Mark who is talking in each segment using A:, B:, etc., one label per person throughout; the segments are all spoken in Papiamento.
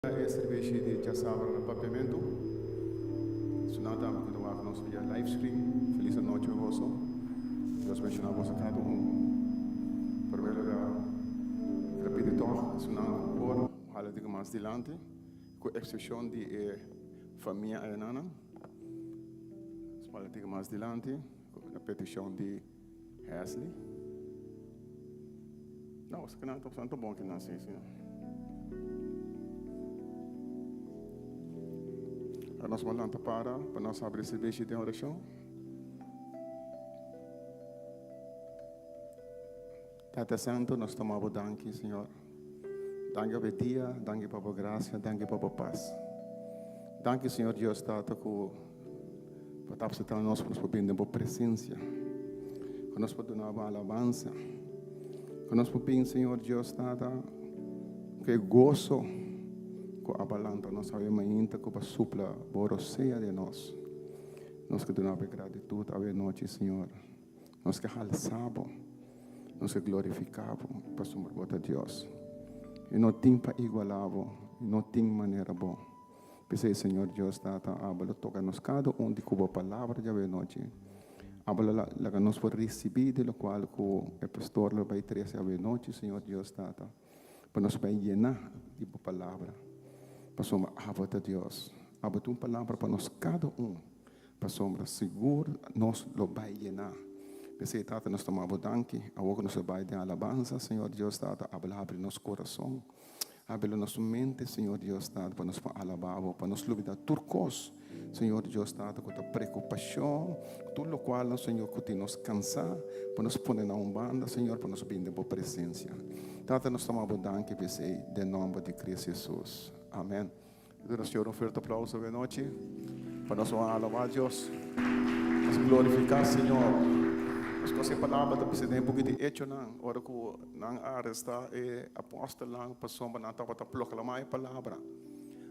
A: E servishi di djasabra na Papiamentu. Esnan tambe ku ta wak nos via live stream, felis anochi pa boso. Dios benshoná boso kada un. Primer lugar, mi ta pidi tòg esnan ku por hala diki mas dilanti, ku eksepshon di e famia ayanan. Hala diki mas dilanti, na petishon di Hasley. No, esaki nan ta ta bon kinan si, si. Ahora nos vamos lanta para pa nos abri servicio den oracion. Tata Santo, nos toma bo danki, Señor. Danki pa e dia, danki pa bo gracia, danki pa bo paz. Danki, Señor Dios Tata, ku bo ta acepta nos pa nos por bini den bo presencia. Ku nos por duna bo alabansa. Ku nos por bin, Señor Dios Tata, ku e goso ku a balanta nos awe mainta ku bo a supla bo rosea den nos. Nos ke duna bo e gratitud awe nochi, Señor. Nos ke halsa bo, nos ke glorifiká bo, pasobra bo ta Dios. I no tin pa igualá bo, i no tin manera bo. P'esei, Señor Dios Tata, abo lo toka nos kada un di ku bo palabra djawe anochi. Abo lo laga nos por risibí di lokual ku e pastor lo bai trese awe nochi, Señor Dios Tata, pa nos bai yená di bo palabra. Pasobra abo ta Dios. Abo tin un palabra pa nos kada un. Pasobra sigur nos lo bai yená. P'esei, Tata, nos ta maba bo danki. Awor ku nos a bai den alabansa, Señor Dios Tata, abo lo habri nos kurason. Habri nos mente, Señor Dios Tata, pa nos por alabá Bo, pa nos lubidá tur kos, Señor Dios Tata, ku ta preokupashon, tur lokual, Señor, ku tin nos kansá, pa nos pone na un banda, Señor, pa nos bini den Bo presensia. Tata, nos ta maba Bo danki p'esei, den nòmber di Cristo Jesus. Amèn. Duna Señor un fuerte aplauso awe nochi pa nos por alabá Dios, nos glorifiká Señor. Nos konoce e palabra ta bisa den e buki di Echonan, ora ku nan a arestá e apòstelnan pasobra nan tabata proklamá e palabra.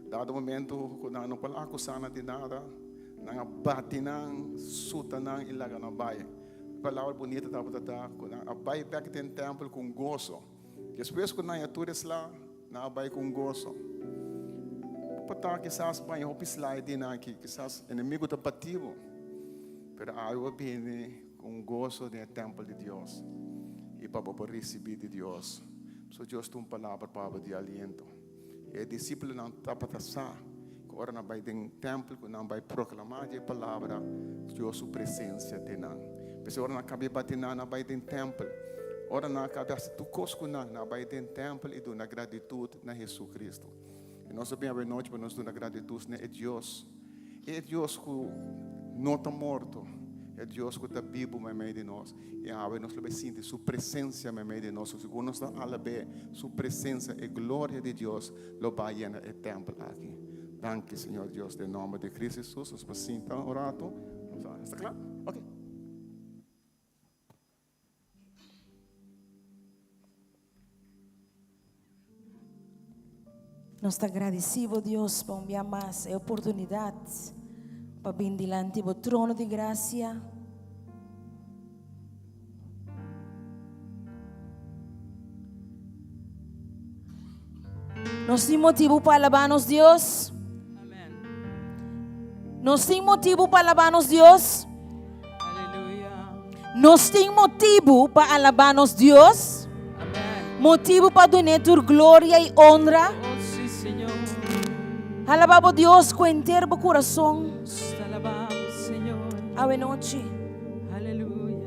A: Dado momento ku nan no por a akusá nan di nada, nan a bati nan, suta nan i laga nan bai. E palabra bunita tabata ta ku nan a bai bèk den tèmpel ku un goso. Despues ku nan a tur e sla, Nan a bai ku un goso. Bo por ta kisas baña hopi sla di nan aki, kisas enemigu ta bati bo, pero awe bo bini ku un goso den e tèmpel di Dios i pa bo por risibí di Dios. Pasobra Dios tin un palabra pa bo di aliento. E disipelnan tabata sa ku ora nan bai den tèmpel ku nan bai proklamá di e palabra, Dios su presensia den nan. P'esei ora nan kab'é bati nan, nan bai den tèmpel. Ora nan a kab'é hasi tur kos ku nan, nan a bai den tèmpel i duna gratitut na Hesu-Kristu. I nos a bin awenochi pa nos duna gratitut na e Dios, e Dios ku no ta morto, e Dios ku ta bibu meimei di nos. I awe nos lo bai sinti Su presensia meimei di nos. Segun nos ta alab'é, Su presensia, e gloria di Dios lo bai yena e tèmpel aki. Danki, Señor Dios, den nòmber di Kristu Hesus. Nos por sinta un ratu. Esta kla? Ok.
B: Nos ta agradeci bo Dios pa un bia mas e oportunidad pa bin dilanti bo trono di gracia. Nos tin motibu pa alabá nos Dios.
C: Amen.
B: Nos tin motibu pa alabá nos Dios.
C: Aleluya.
B: Nos tin motibu pa alabá nos Dios.
C: Amen.
B: Motibu pa dun'é tur gloria i honra.
C: Oh, sí, Señor.
B: Alabá bo Dios ku henter bo kurason.
C: Nos te alabamos, Señor.
B: Awe nochi.
C: Aleluya.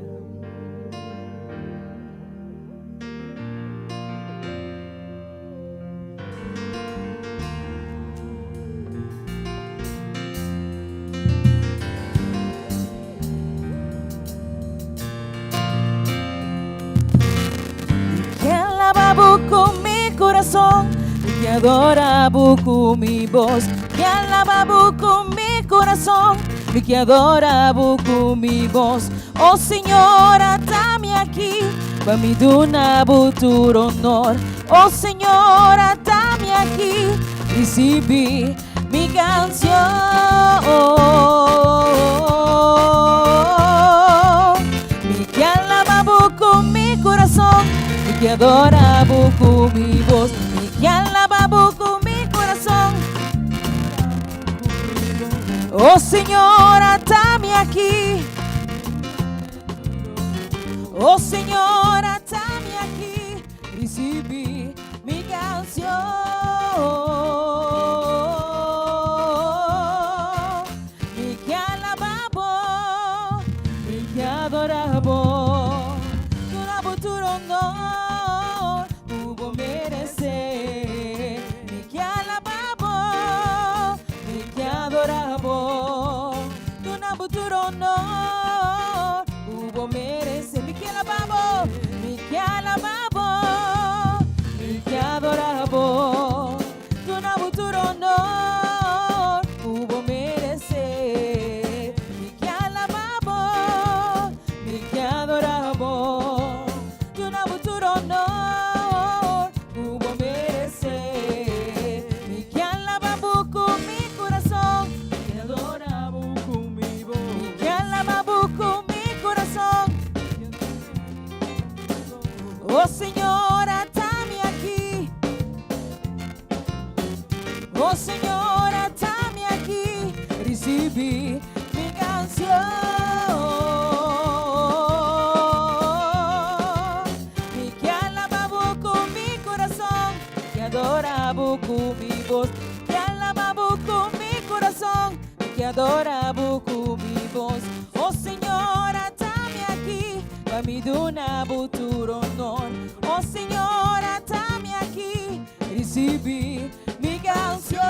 B: Mi ke alabá bo ku mi kurason, mi ke adorá bo ku mi bos. Mi ke alabá bo ku mi kurason, mi ke adorá bo ku mi bos. Oh Señor, ata mi aki pa mi duna bo tur honor. Oh Señor, ata mi aki, ricibi mi canción. Mi ke alaba bo ku mi corazón, mi ke adora bo ku mi voz. Mi ke alaba bo ku mi corazón. Oh Señor, atami aki. Oh Señor, atami aki. Risibí mi kansion. Mi ke alabá bo, mi ke adorá bo. Duna bo tur honor, ku bo meresé. Mi ke alabá bo, mi ke adorá bo. Duna bo tur honor, ku bo meresé. Mi ke alabá bo, mi ke alabá bo, mi ke adorá bo. Duna bo tur honor, ku bo meresé. Mi ke alabá bo, mi ke adorá bo. Duna bo tur honor, ku bo meresé. Mi ke alabá bo ku mi kurason,
C: Mi ke adorá bo ku mi bos.
B: Mi ke alabá bo ku mi kurason. Oh Señor, atami aki. Oh Señor, atami aki. Risibí mi kansion. Mi ke alabá bo ku mi kurason. Mi ke adorá bo ku mi bos. Mi ke alabá bo ku mi kurason. Mi ke adorá bo ku mi bos. Oh Señor, atami aki. Pa mi duna bo tur honor. Oh Señor, atami aki. Risibí mi kansion.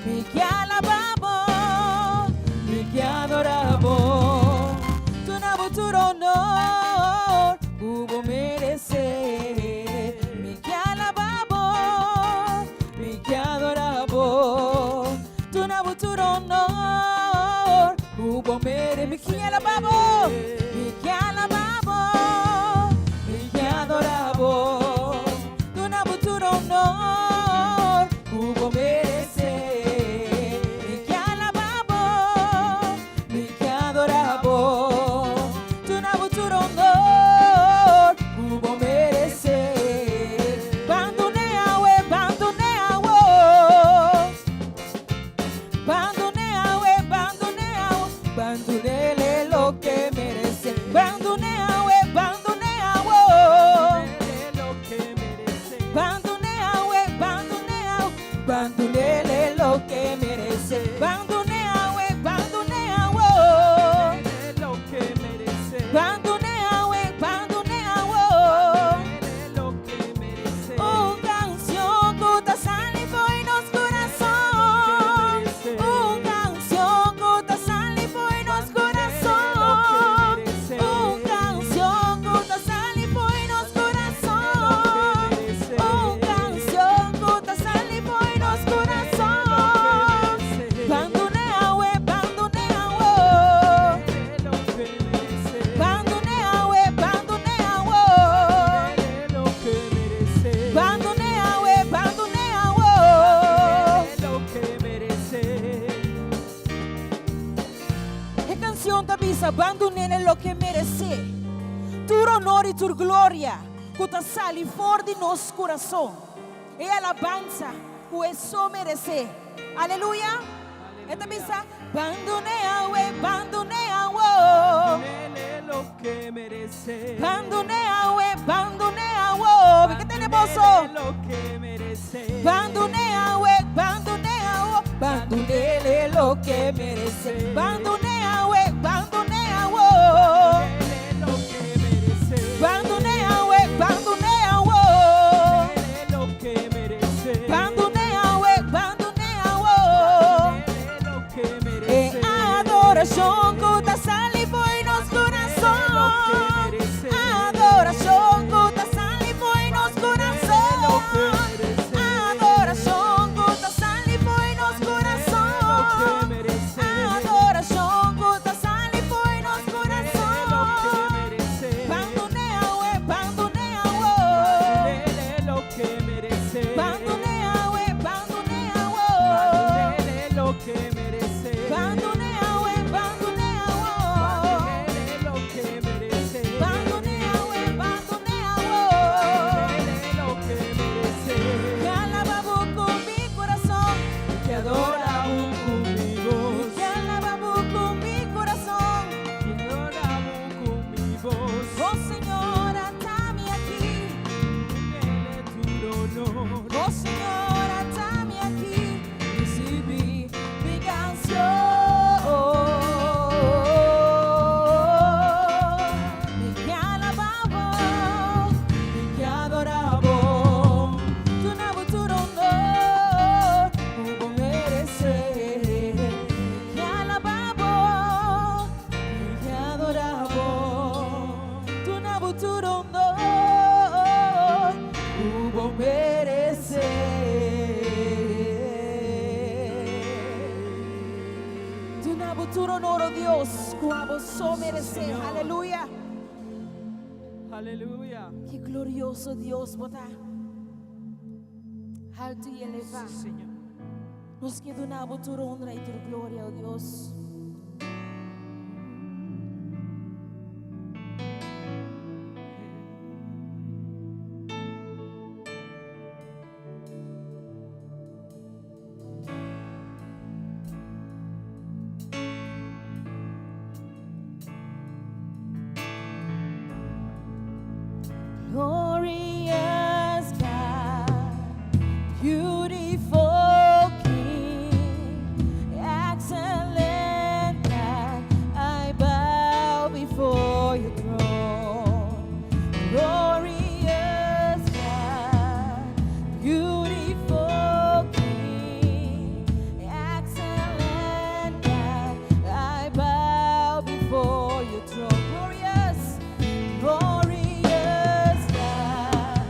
B: Mi ke alabá bo, mi ke adorá bo. Duna bo tur honor, ku bo meresé. Mi ke alabá bo, mi ke adorá bo. Duna bo tur honor, ku bo meresé. Mi ke alabá bo, mi ke alabá bo, mi ke adorá bo. Duna bo tur honor, ku bo meresé. Mi ke alabá bo, mi ke adorá bo. Duna bo tur honor, ku bo meresé. Ban dun'é awe, ban dun'é awe. Ban dun'é awe, ban dun'é awe, ban dun'é loke e meresé. Ban dun'é awe, ban dun'é awe.
C: Lo ke meresé.
B: Ban dun'é awe, ban dun'é awe, ban dun'é loke e meresé. Ban dun'é awe, ban dun'é awe.
C: Lo ke meresé.
B: Ban dun'é awe, ban dun'é awe.
C: Lo ke meresé.
B: Un kansion ku ta sali for di nos kurason. Un kansion ku ta sali for di nos kurason. Un kansion ku ta sali for di nos kurason. Un kansion ku ta sali for di nos kurason. Ban dun'é awe, ban dun'é awe.
C: Lo ke meresé.
B: Ban dun'é awe, ban dun'é awe.
C: Lo ke meresé.
B: Ban dun'é awe, ban dun'é awe.
C: Lo ke meresé.
B: E kansion ta bisa ban dun'é loke e meresé. Tur honor i tur gloria ku ta sali for di nos kurason. E alabansa ku e so meresé. Aleluya. E ta bisa ban dun'é awe, ban dun'é awe.
C: Lo ke meresé.
B: Ban dun'é awe, ban dun'é awe. Ke tenemos?
C: Lo ke meresé.
B: Ban dun'é awe, ban dun'é awe, ban dun'é loke e meresé. Ban dun'é awe, ban dun'é awe.
C: Lo ke meresé.
B: Ban dun'é awe, ban dun'é awe.
C: Lo ke meresé.
B: Ban dun'é awe, ban dun'é awe.
C: Lo ke
B: E
C: meresé.
B: adorashon ku ta sali for di nos kurason. Adorashon ku ta sali for di nos kurason. Adorashon ku ta sali for di nos kurason. tur honor, oh Dios, ku abo so meresé.
C: Señor.
B: Aleluya.
C: Aleluya.
B: Ki glorioso Dios bo ta. Haltu i elevá.
C: Señor.
B: Nos ke duna bo tur honra i tur gloria, oh Dios. Glorious God, beautiful King, excellent God, I bow before your throne. Glorious God, beautiful King, excellent God, I bow before your throne. Glorious, glorious God,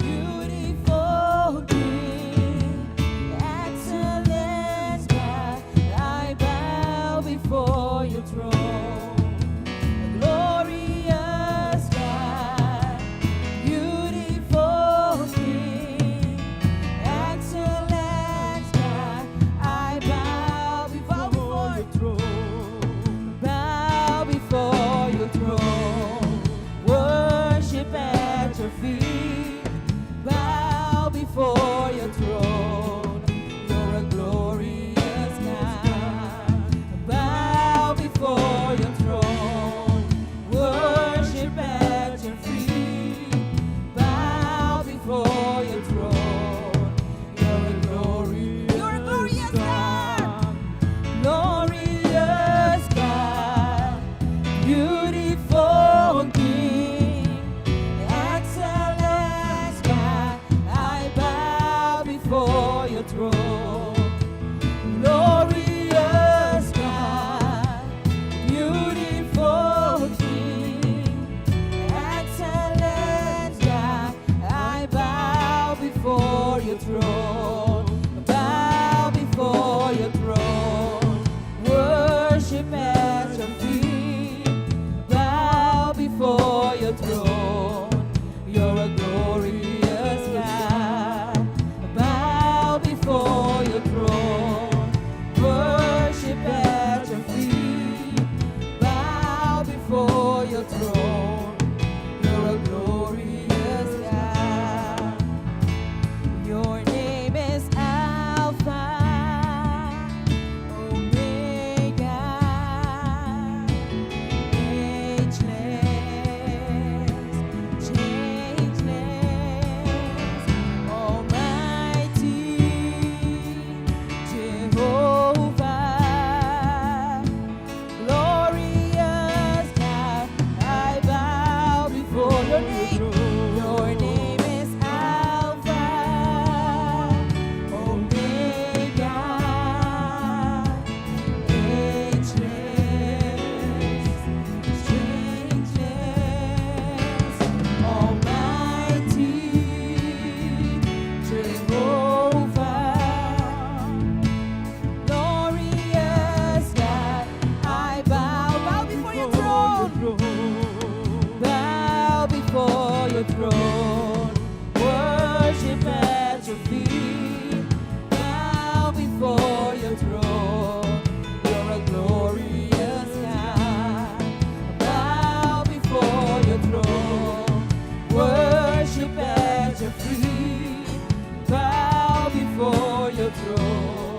B: beautiful King, excellent God, I bow before your throne. Glorious God, beautiful King, excellent God, I bow before
C: your throne.
B: bow before your throne, worship at your feet, bow before your throne. You're a glorious God. Bow before your throne, worship at your feet, bow before your throne. You're a glorious, you're a glorious God. Glorious God, beautiful King, excellent God, I bow before your throne. Glorious God, beautiful King, excellent God, I bow before your throne. Bow before your throne, worship at your feet. Bow before your throne. You're a glorious God. Bow before your throne, worship at your feet. Bow before your throne. You're a glorious God. Your name is Alpha, Omega, ageless, changeless, Almighty Jehovah. Glorious God, I bow before your name. Your name is Alpha, Omega, ageless, changeless, Almighty Jehovah. Glorious God, I bow, bow before your throne. Bow before your throne, worship at your feet. Bow before your throne, you're a glorious God. Bow before your throne, worship at your feet. Bow before your throne.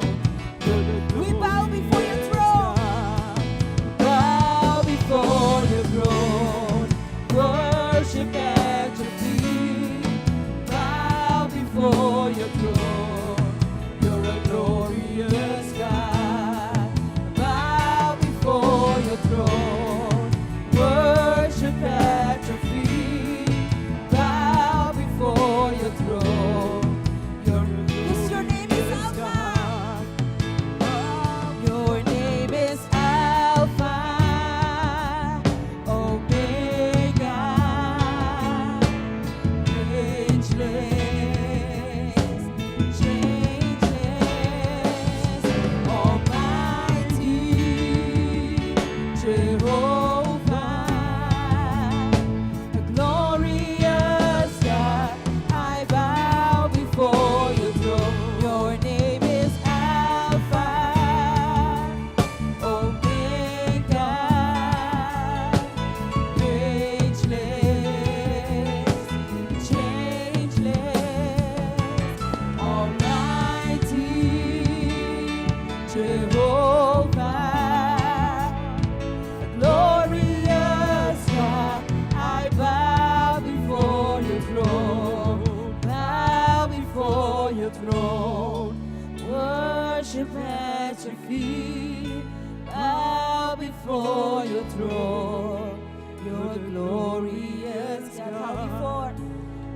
B: We bow before your throne. Bow before your throne, worship at your feet. Bow before your throne, you're a glorious God. Bow before your throne, worship at your feet. Bow before your
C: your throne.
B: Worship at your feet, bow before your throne. You're the glorious God. Bow before,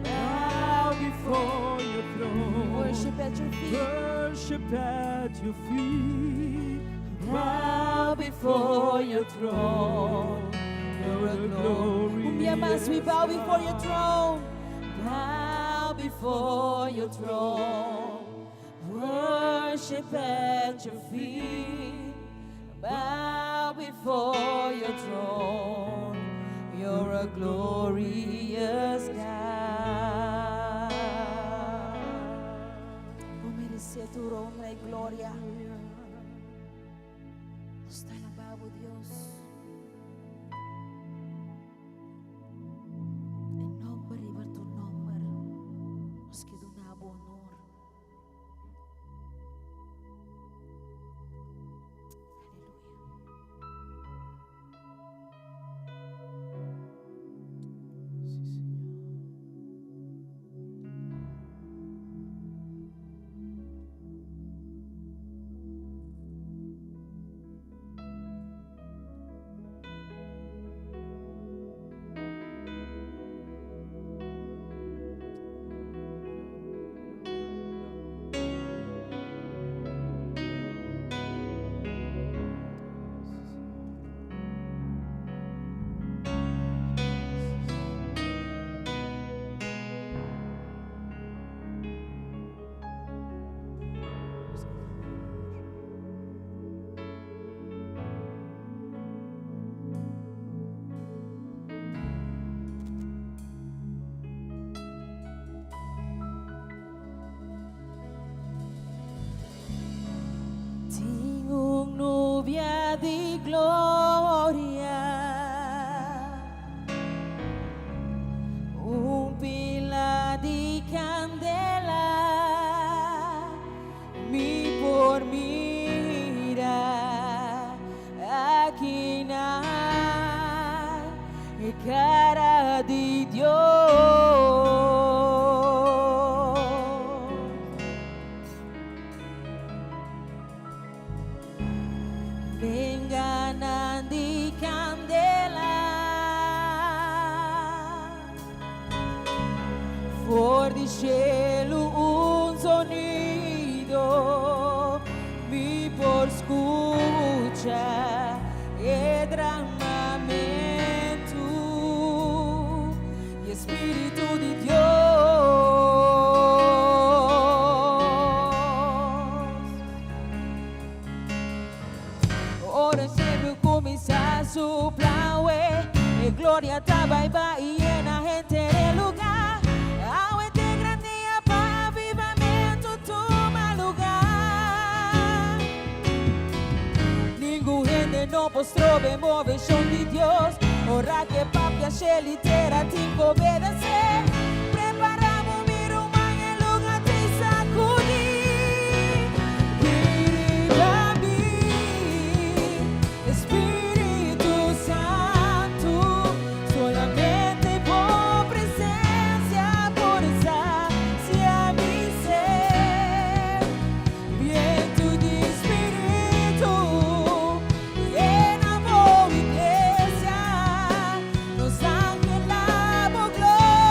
C: Bow before your throne.
B: Worship at your feet.
C: Worship at your feet.
B: Bow before your throne. You're a glory. Un dia mas, we bow before your throne. Bow before your throne. Worship at your feet. Bow before your throne. You're a glorious God. Bo meresé tur honra i gloria. Nos ta alabá bo, Dios. E nòmber riba tur nòmber. Nos ke duna bo honor. Aleluya.
C: Sí, Señor.
B: Tin un nubia di gloria, un pila di kandela, mi por mira akinan e kara di Dios. Lenganan di kandela For di shelu un zonido Mi por skucha e dramamentu Di e Spiritu di Dios. Ora shelu kuminsá supla, e gloria ta bai bai i yena henter e lugá. Awe ta e gran dia pa avivamentu tuma lugá. Ningun hende no por stroba e moveshon di Dios. Ora ku e papia shelu i tera tin ku obedesé. Prepará bo mi ruman e lugá tin sakudí. Bin riba mi, Spiritu Santu. Solamente bo presensia por sasia mi set. Bientu di Spiritu, yena bo iglesia. Nos anhelá bo gloria.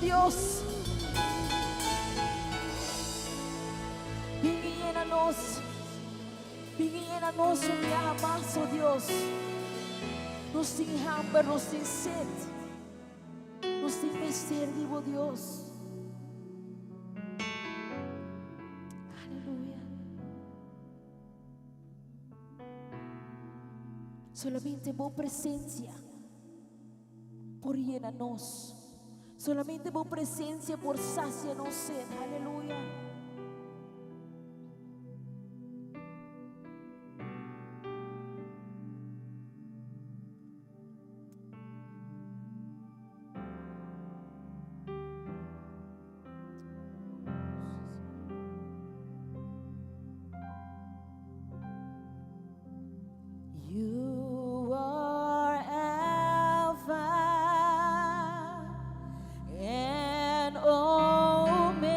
B: Dios. Bin i yena nos. Bin i yena nos un biaha mas, oh Dios. Nos tin hamber, nos tin sed. Nos tin mester di bo, Dios. Aleluya. Solamente bo presencia por yena nos. Solamente bo presencia por sacia nos sed. Aleluya. You are Alpha and Omega.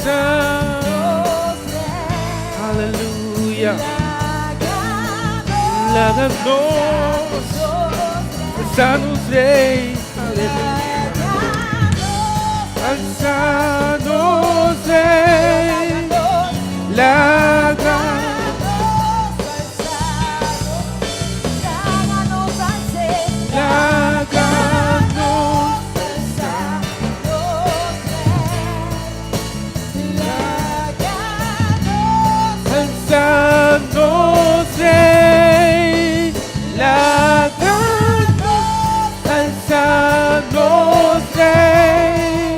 D: Alsa. Aleluya. Laga nos. Alsa nos Rei. Aleluya. Alsa nos Rei. Laga. Laga nos. Alsa nos Rei. Laga nos. Alsa nos Rei.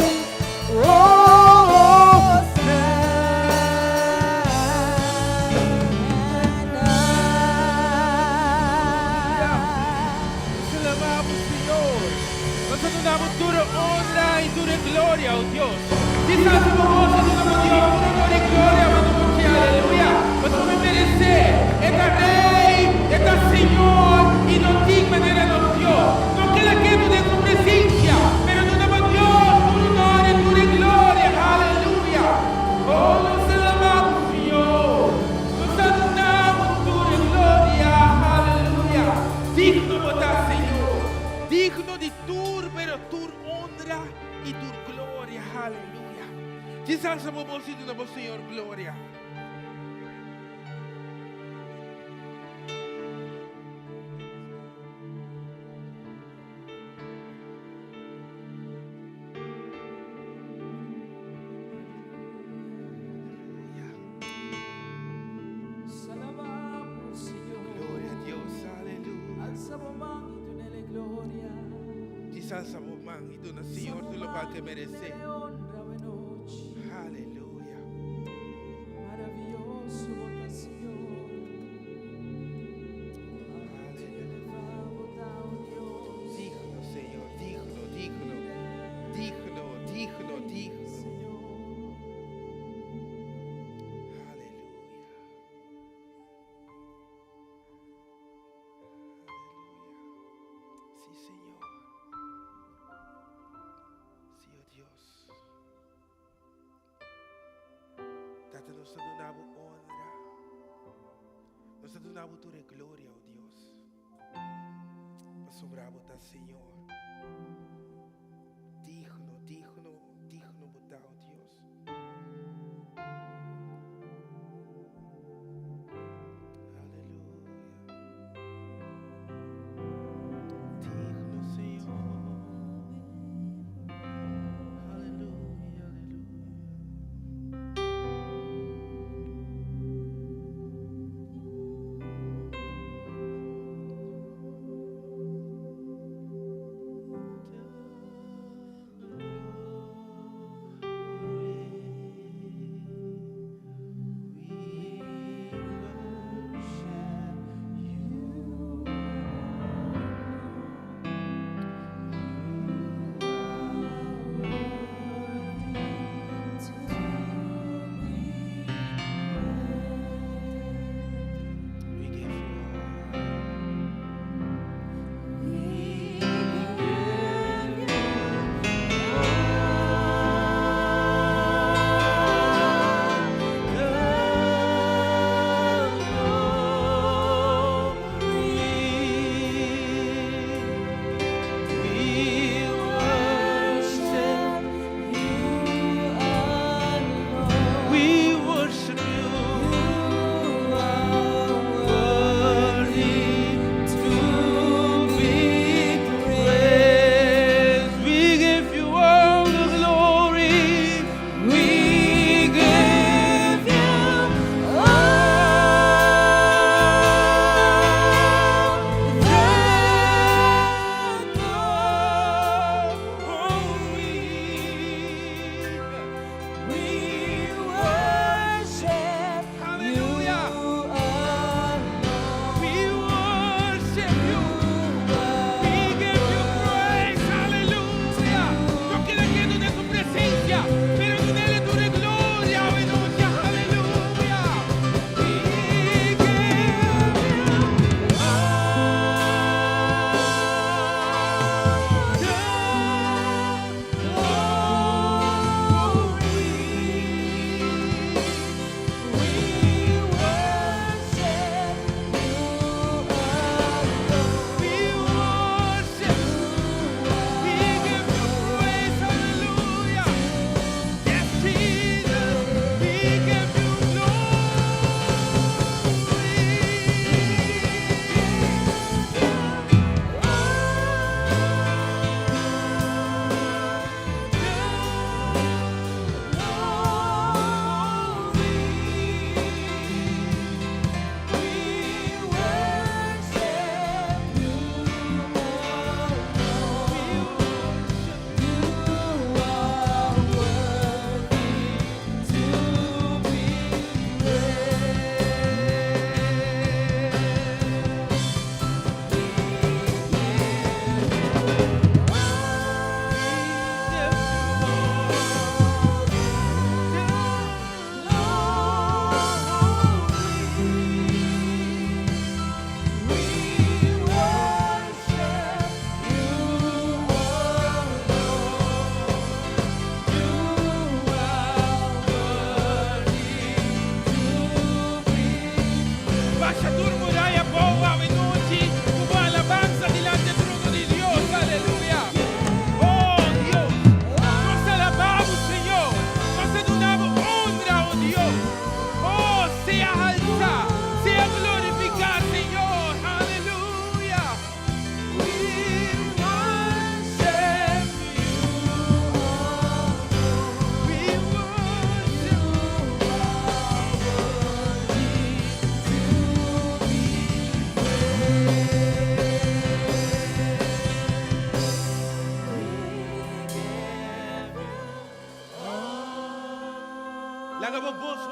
D: Oh, Nos alabamos, Señor. Nos adoramos tu honra y tu gloria, oh Dios. Quizás como vos adoramos Dios, tu honor y gloria, aleluya. Nos merece, esta Rey, esta Señor, y no tin manera nos Dios. No queda quieto de su presencia, pero adoramos Dios, tu honor y tu gloria, aleluya. Oh, nos alabamos, Señor. Nos adoramos tu gloria, aleluya. Digno bo ta, Señor. Digno di tur, pero tur honra y tur gloria, aleluya. Quizás a propósito de Señor, gloria.
C: Alabamos, Señor.
D: Gloria a Dios, aleluya.
C: Alsa bo man y dun'e gloria.
D: Quizás a man y duna Señor tur loke e merece.
C: Honra anochi.
D: Aleluya.
C: Maraviyoso bo ta, Señor.
D: Aleluya.
C: Bo ta, oh Dios.
D: Digno, Señor, digno, digno, digno, digno, digno.
C: Señor.
D: Aleluya. Aleluya. Sí, Señor. Sí, oh Dios. Tata, nos ta duna honra. Nos ta duna tur gloria, oh Dios. Pasobra bo ta, Señor. Digno, digno, digno bo ta, oh Dios. Aleluya. Digno, Señor. Aleluya, aleluya.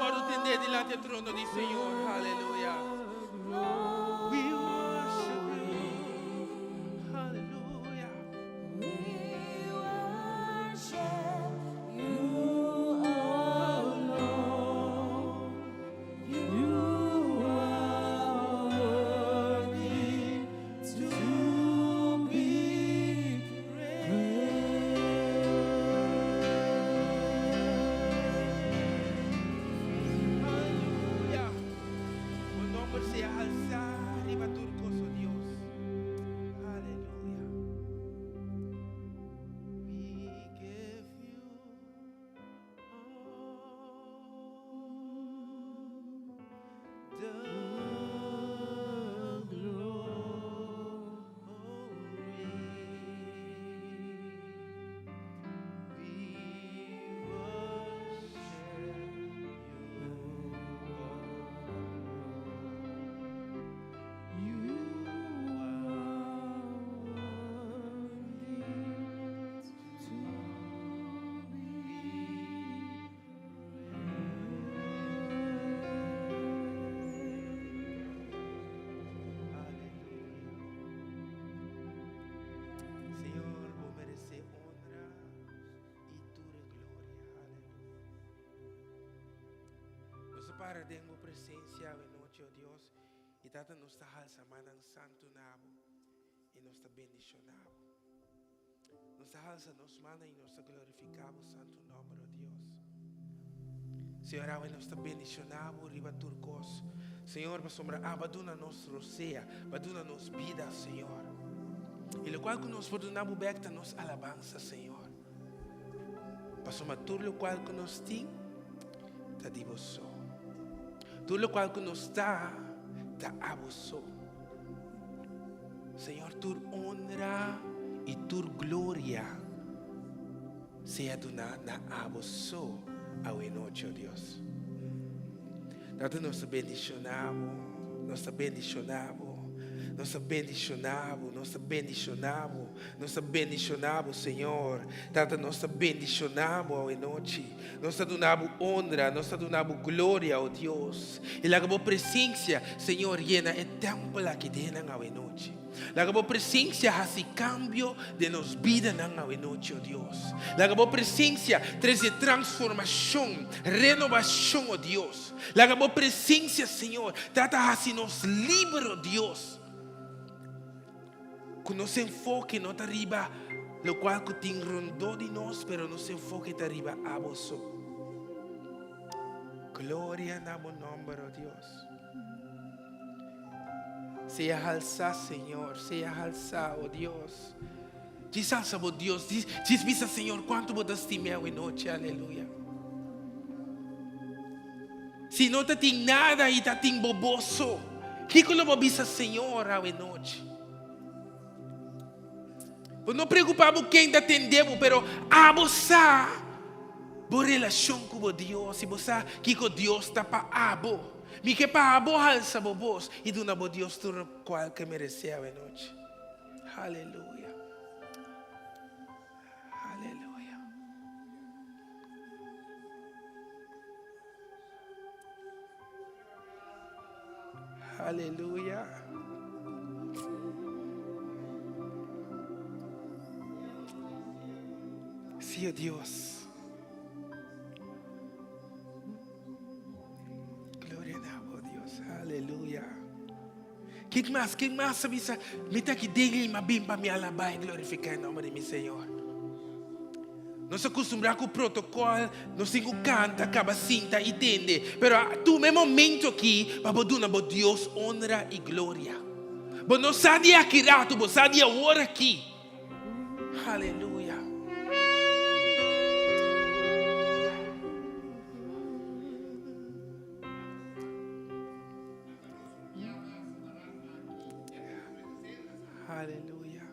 D: wòrdu tendé dilanti e trono di Señor. Aleluya. We worship you. Aleluya.
B: We worship you alone. You are worthy to be praised.
D: Aleluya. Bo nòmber sea alsá riba tur kos, o Dios. Aleluya. We give you all the glory. We worship you alone.
B: You are worthy to be
D: Aleluya. Señor, bo meresé honra i tur gloria. Aleluya. Nos ta para den bo presensia awe nochi, o Dios, i Tata nos ta halsa mannan santu na bo i nos ta bendishoná bo. Nos ta halsa nos mannan i nos ta glorifiká bo santu nòmber, o Dios. Señor, awe nos ta bendishoná bo riba tur kos. Señor, pasobra abo a duna nos rosea, bo a duna nos bida, Señor. I lokual ku nos por duna bo bèk ta nos alabansa, Señor. Pasobra tur lokual ku nos tin ta di bo so. Tur lokual ku nos ta, ta abo so. Señor, tur honra i tur gloria sea duná na abo so awe nochi, o Dios. Tata, nos ta bendishoná bo, nos ta bendishoná bo, nos ta bendishoná bo, nos ta bendishoná bo, nos ta bendishoná bo, Señor. Tata, nos ta bendishoná bo awe nochi. Nos ta duna bo honra, nos ta duna bo gloria, o Dios. I laga bo presensia, Señor, yena e tèmpel aki den nan awe nochi. Laga bo presensia hasi kambio den nos bidanan awe nochi, o Dios. Laga bo presensia trese transformashon, renobashon, o Dios. Laga bo presensia, Señor, trata hasi nos liber, o Dios. Ku nos enfoke no ta riba lokual ku tin rondó di nos, pero nos enfoke ta riba abo so. Gloria na bo nòmber, o Dios. Sea halsá, Señor, sea halsá, o Dios. Djis alsa bo Dios, djis bisa Señor kuantu bo ta stim'é awe nochi, aleluya. Si no ta tin nada i ta tin bo bo so, kiko lo bo bisa Señor awe nochi? Bo no preocupa bo ken ta tende bo, pero abo sa bo relashon ku bo Dios i bo sa kiko Dios ta pa abo. Mi ke pa abo halsa bo bos i duna bo Dios tur lokual ke meresé awe nochi. Aleluya. Aleluya. Aleluya. Sí, oh Dios. Gloria na bo, Dios. Aleluya. Ken mas? Ken mas a bisa, Mi ta aki den i m'a bin pa mi alabá i glorifiká e nòmber di mi Señor? Nos a kustumbrá ku protokòl, nos tin ku kanta, kaba sinta i tende. Pero a tuma e momento aki pa bo duna bo Dios onra i gloria. Bo no sa di aki ratu, bo sa di awor aki. Aleluya. Aleluya.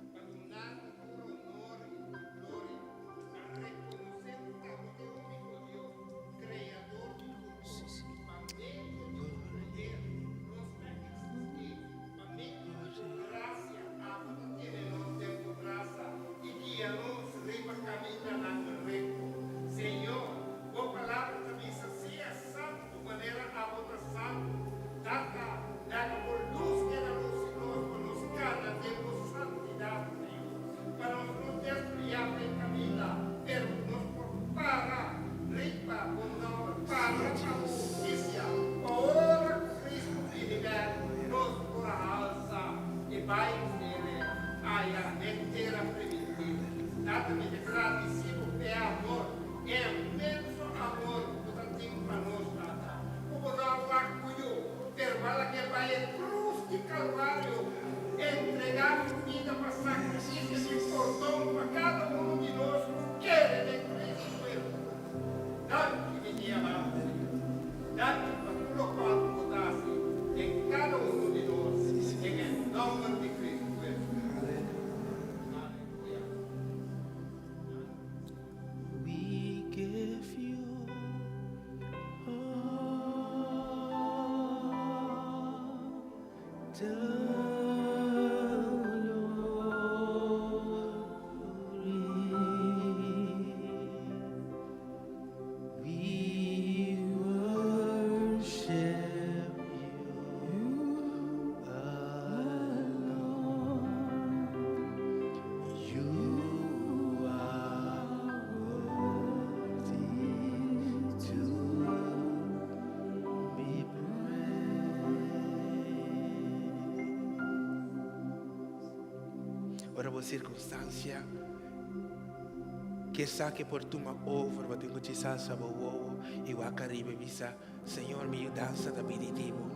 D: Ora bo circunstancia ke sa ke por tuma over, bo tin ku djis alsa bo wowo i wak ariba i bisa, Señor, mi yudansa ta bini di bo.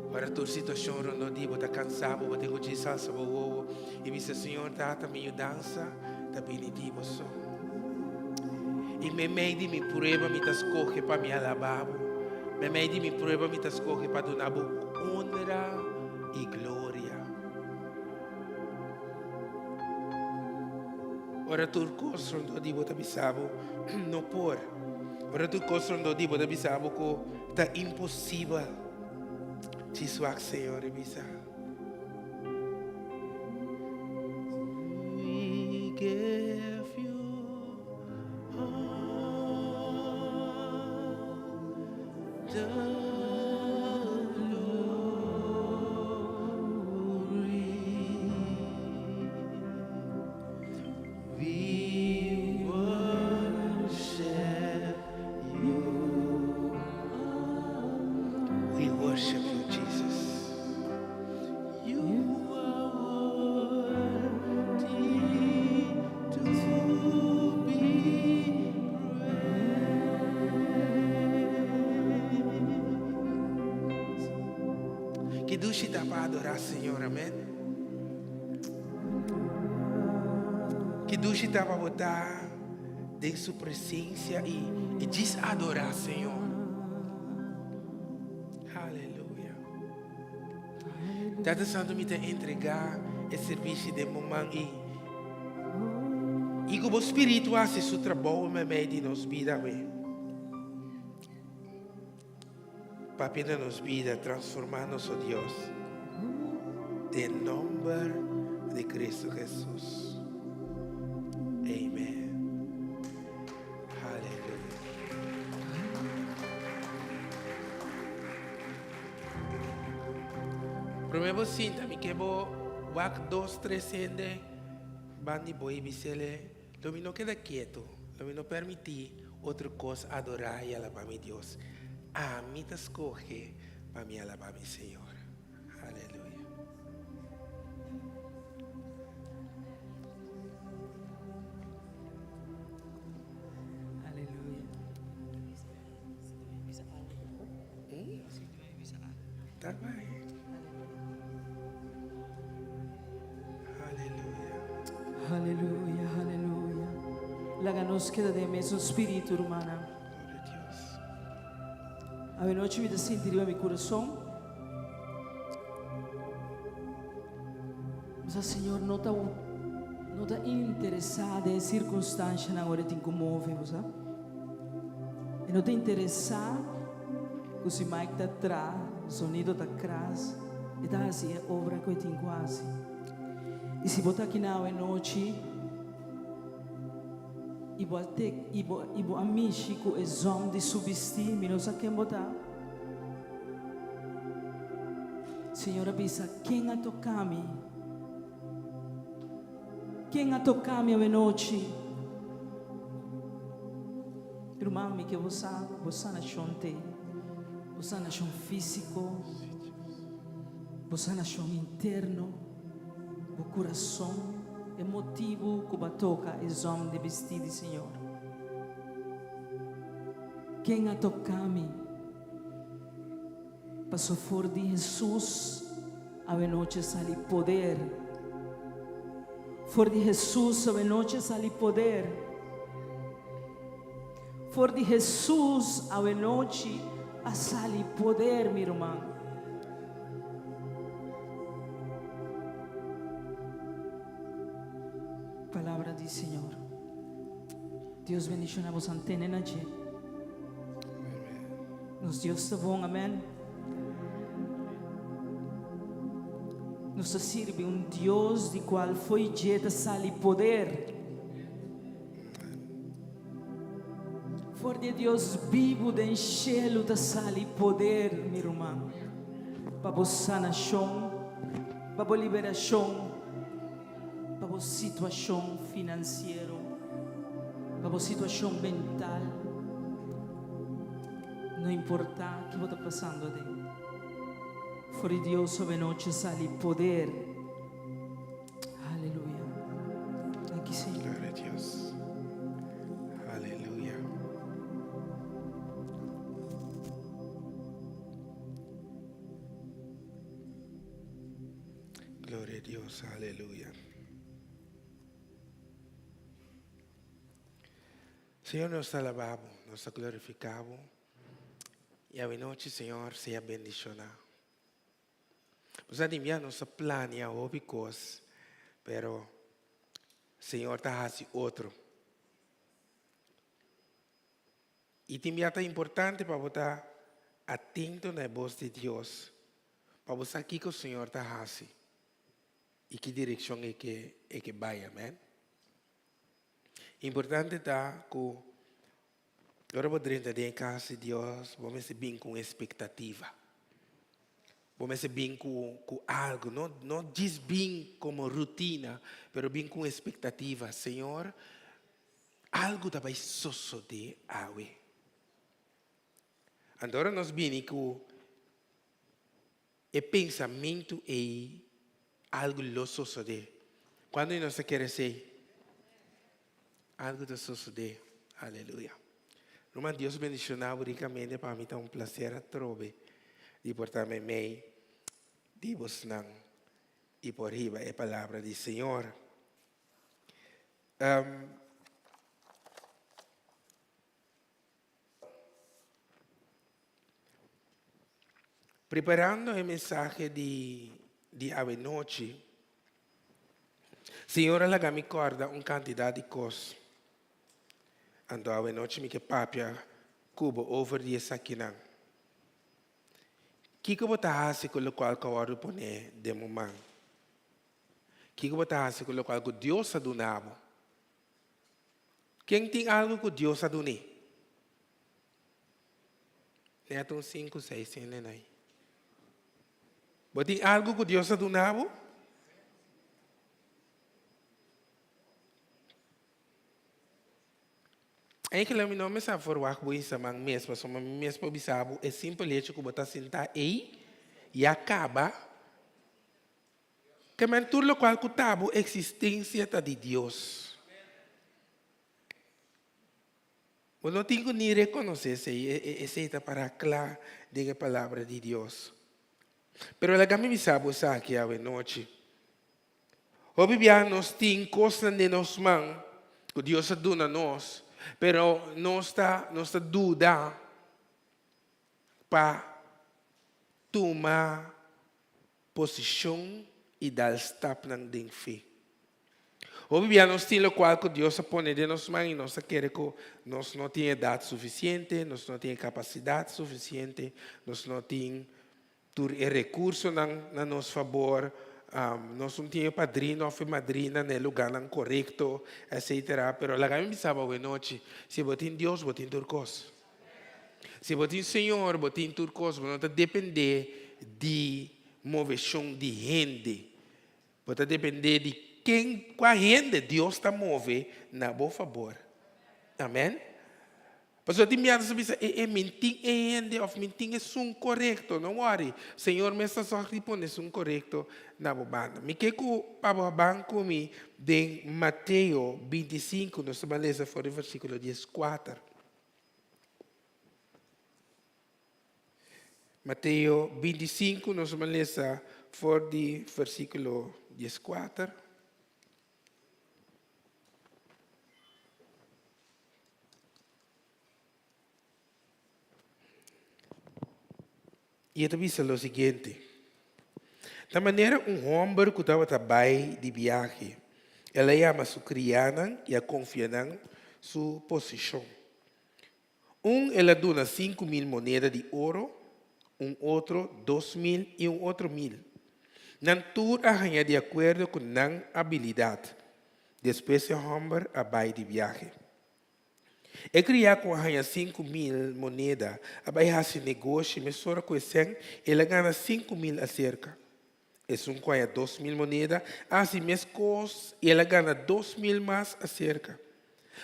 D: Ora tur situacion rondó di bo ta cansa bo, bo tin cu djis alsa bo wowo i bisa, Señor Tata, mi yudansa ta bini di bo so. I meimei di mi prueba mi ta scoge pa mi alaba bo. Meimei di mi prueba mi ta scoge pa duna bo honra i gloria. Ora tur cos rondó di bo ta bisa bo, no por. Ora tur cos rondó di bo ta bisa bo cu ta imposibel. Djis wak Señor i bisa. We give you all the glory. We worship you. We worship you, Jesus. You are worthy to be praised. Ki dushi ta pa adorá Señor, amén. Ki dushi ta pa bo ta den su presencia i i djis adorá Señor. Aleluya. Tata Santo mi ta entregá e servicio den bo man i i ku bo spiritu hasi su trabou meimei di nos bida awe. Papia na nos bida, transforma nos, oh Dios. Den nomber di Cristo Jesus. Amen. Hallelujah. Prome bo sinta, mi ke bo wak dos, tres hende bandi bo i bisele, lo mi no keda keto, lo mi no permiti otro kos adorá i alabá mi Dios. Ami ta skohe pa mi alabá mi Señor. Aleluya.
C: Aleluya.
D: Ta bai. Aleluya.
C: Aleluya, aleluya. Laga nos keda den mesun spiritu, rumannan.
D: Gloria a Dios.
C: Awenochi mi ta sinti riba mi kurason. Mi sa Señor no ta no ta interesá den e sirkunstanshanan ora e tin ku move, bo sa. E no ta interesá ku si mic ta tra, sonido ta kras, e ta hasi e obra ku e tin ku hasi. I si bo ta aki na awenochi i bo a tek i bo i bo a mishi ku e zòm di su bistí, mi no sa ken bo ta. Señor a bisa, Ken a toka mi? Ken a toka mi awenochi? Ruman, mi ke bo sa ku bo sanashon t'e bo sanashon físiko, bo sanashon interno, bo kurason, e motibu ku bo a toka e zòm di bistí di Señor. Ken a toka mi? Paso for di Hesus awenochi sali poder. For di Hesus awenochi sali poder. For di Hesus awenochi a sali poder, mi ruman. Palabra di Señor. Dios bendiciona boso antene na dje. Nos Dios ta bon, amen. Nos ta sirbi un Dios di cual fo'i dje ta sali poder. For di e Dios bibu den shelu ta sali poder, mi ruman, pa bo sanashon, pa bo liberashon, pa bo situashon finansiero, pa bo situashon mental. No importá ki bo ta pasando aden. For di Dios avenochi sali poder. Aleluya. Danki Señor.
D: Gloria a Dios. Aleluya. Gloria a Dios. Aleluya. Señor, nos ta alabá Bo, nos ta glorifiká Bo. I awenochi, Señor, sea bendishoná. Bo sa di mia nos ta plania hopi kos, pero Señor ta hasi otro. I tin bia ta importante pa bo ta atento na e bos di Dios, pa bo sa kiko Señor ta hasi i ki direkshon e ke e ke bai. Amen. Importante ta ku ora bo drenta den e kas di Dios, bo mester bin ku un espektativa. Bo mester bin ku ku algu, no no djis bin komo rutina, pero bin ku un espektativa, Señor, algu ta bai sosodé awe. Anto ora nos bini ku e pensamentu ei, algu lo sosodé. Kuantu di nos ta kere esei? Algu ta sosodé. Aleluya. Ruman, Dios bendishoná bo rikamente. Pa mi ta un plaser atrobe di por ta meimei di bosnan i por hiba e palabra di Señor. Preparando e mensahe di di awenochi, Señor a laga mi kòrda un kantidat di kos. Anto awenochi mi ke papia ku bo over di esakinan. Kiko bo ta hasi ku lokual ku a wòrdu pon'é den bo man? Kiko bo ta hasi ku lokual ku Dios a duna bo? Ken tin algu ku Dios a dun'é? Nèt un sinku seis hende na ei. Bo tin algu ku Dios a duna bo? Eigenlijk mi no mester a verwagt bo insaman mes, pasobra mi mes por bisa bo e simpel hecho ku bo ta sintá ei ya kaba. Ke men tur lokual ku ta bo eksistensia ta di Dios. Bo no tin ku ni rekonosé esei, esei ta pará kla den e Palabra di Dios. Pero laga mi bisa bo esaki awe nochi. Hopi bia nos tin kosnan den nos man ku Dios a duna nos, pero nos ta nos ta duda pa tuma posishon i dal stapnan den fe. Hopi bia nos tin lokual ku Dios a pone den nos man i nos ta kere ku nos no tin edat sufisiente, nos no tin e kapasidat sufisiente, nos no tin tur e rekursonan na nos fabor, nos no tin e padrino òf e madrina na e lugánan korekto, etsetera. Pero laga mi bisa bo awenochi, si bo tin Dios, bo tin tur kos. Si bo tin Señor, bo tin tur kos. Bo no ta dependé di moveshon di hende. Bo ta dependé di ken, kua hende Dios ta move na bo fabor. Amen. Pasobra tin biaha nos ta bisa, e, e, mi tin e hende òf mi tin esun korekto. No wòri, Señor mes ta sòg di pone esun korekto na bo banda. Mi ke ku pa bo a ban ku mi den Mateo 25, nos ta ban lesa for di versíkulo dieskuater. Mateo 25, nos a lesa for di versíkulo 14. I e ta bisa lo siguiente, Ta manera un hòmber ku tabata bai di biahe. El a yama su kriánan i a konfia nan su posishon. Un el a duna 5000 moneda di oro, un otro 2000 i un otro mil. Nan tur a haña di akuerdo ku nan abilidat. Despues e hòmber a bai di biahe. E kriá ku a haña 5000 moneda a bai hasi negoshi mesora ku e sèn, el a gana 5000 aserka. Esun ku haña 2000 moneda a hasi meskos i el a gana 2000 mas aserka.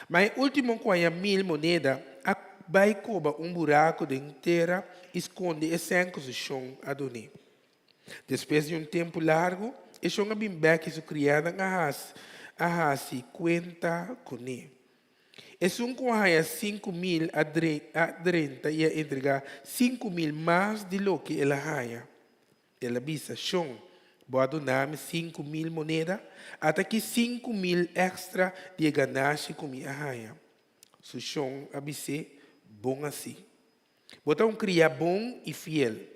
D: Ma e último ku haña 1000 moneda a bai koba un buraku den tera i skonde e sèn ku su shon a dun'é. Despues di un tempu largu, e shon a bin bèk i su kriánan a a hasi kuenta kuné. Esun ku a haña 5000 a a drenta i a entregá 5000 mas di loke el a haña. El a bisa, Shon, bo a duna mi 5000 moneda, ata aki 5000 èkstra di e ganashi ku mi a haña. Su shon a bis'é, Bon así. Bo ta un kriá bon i fiel.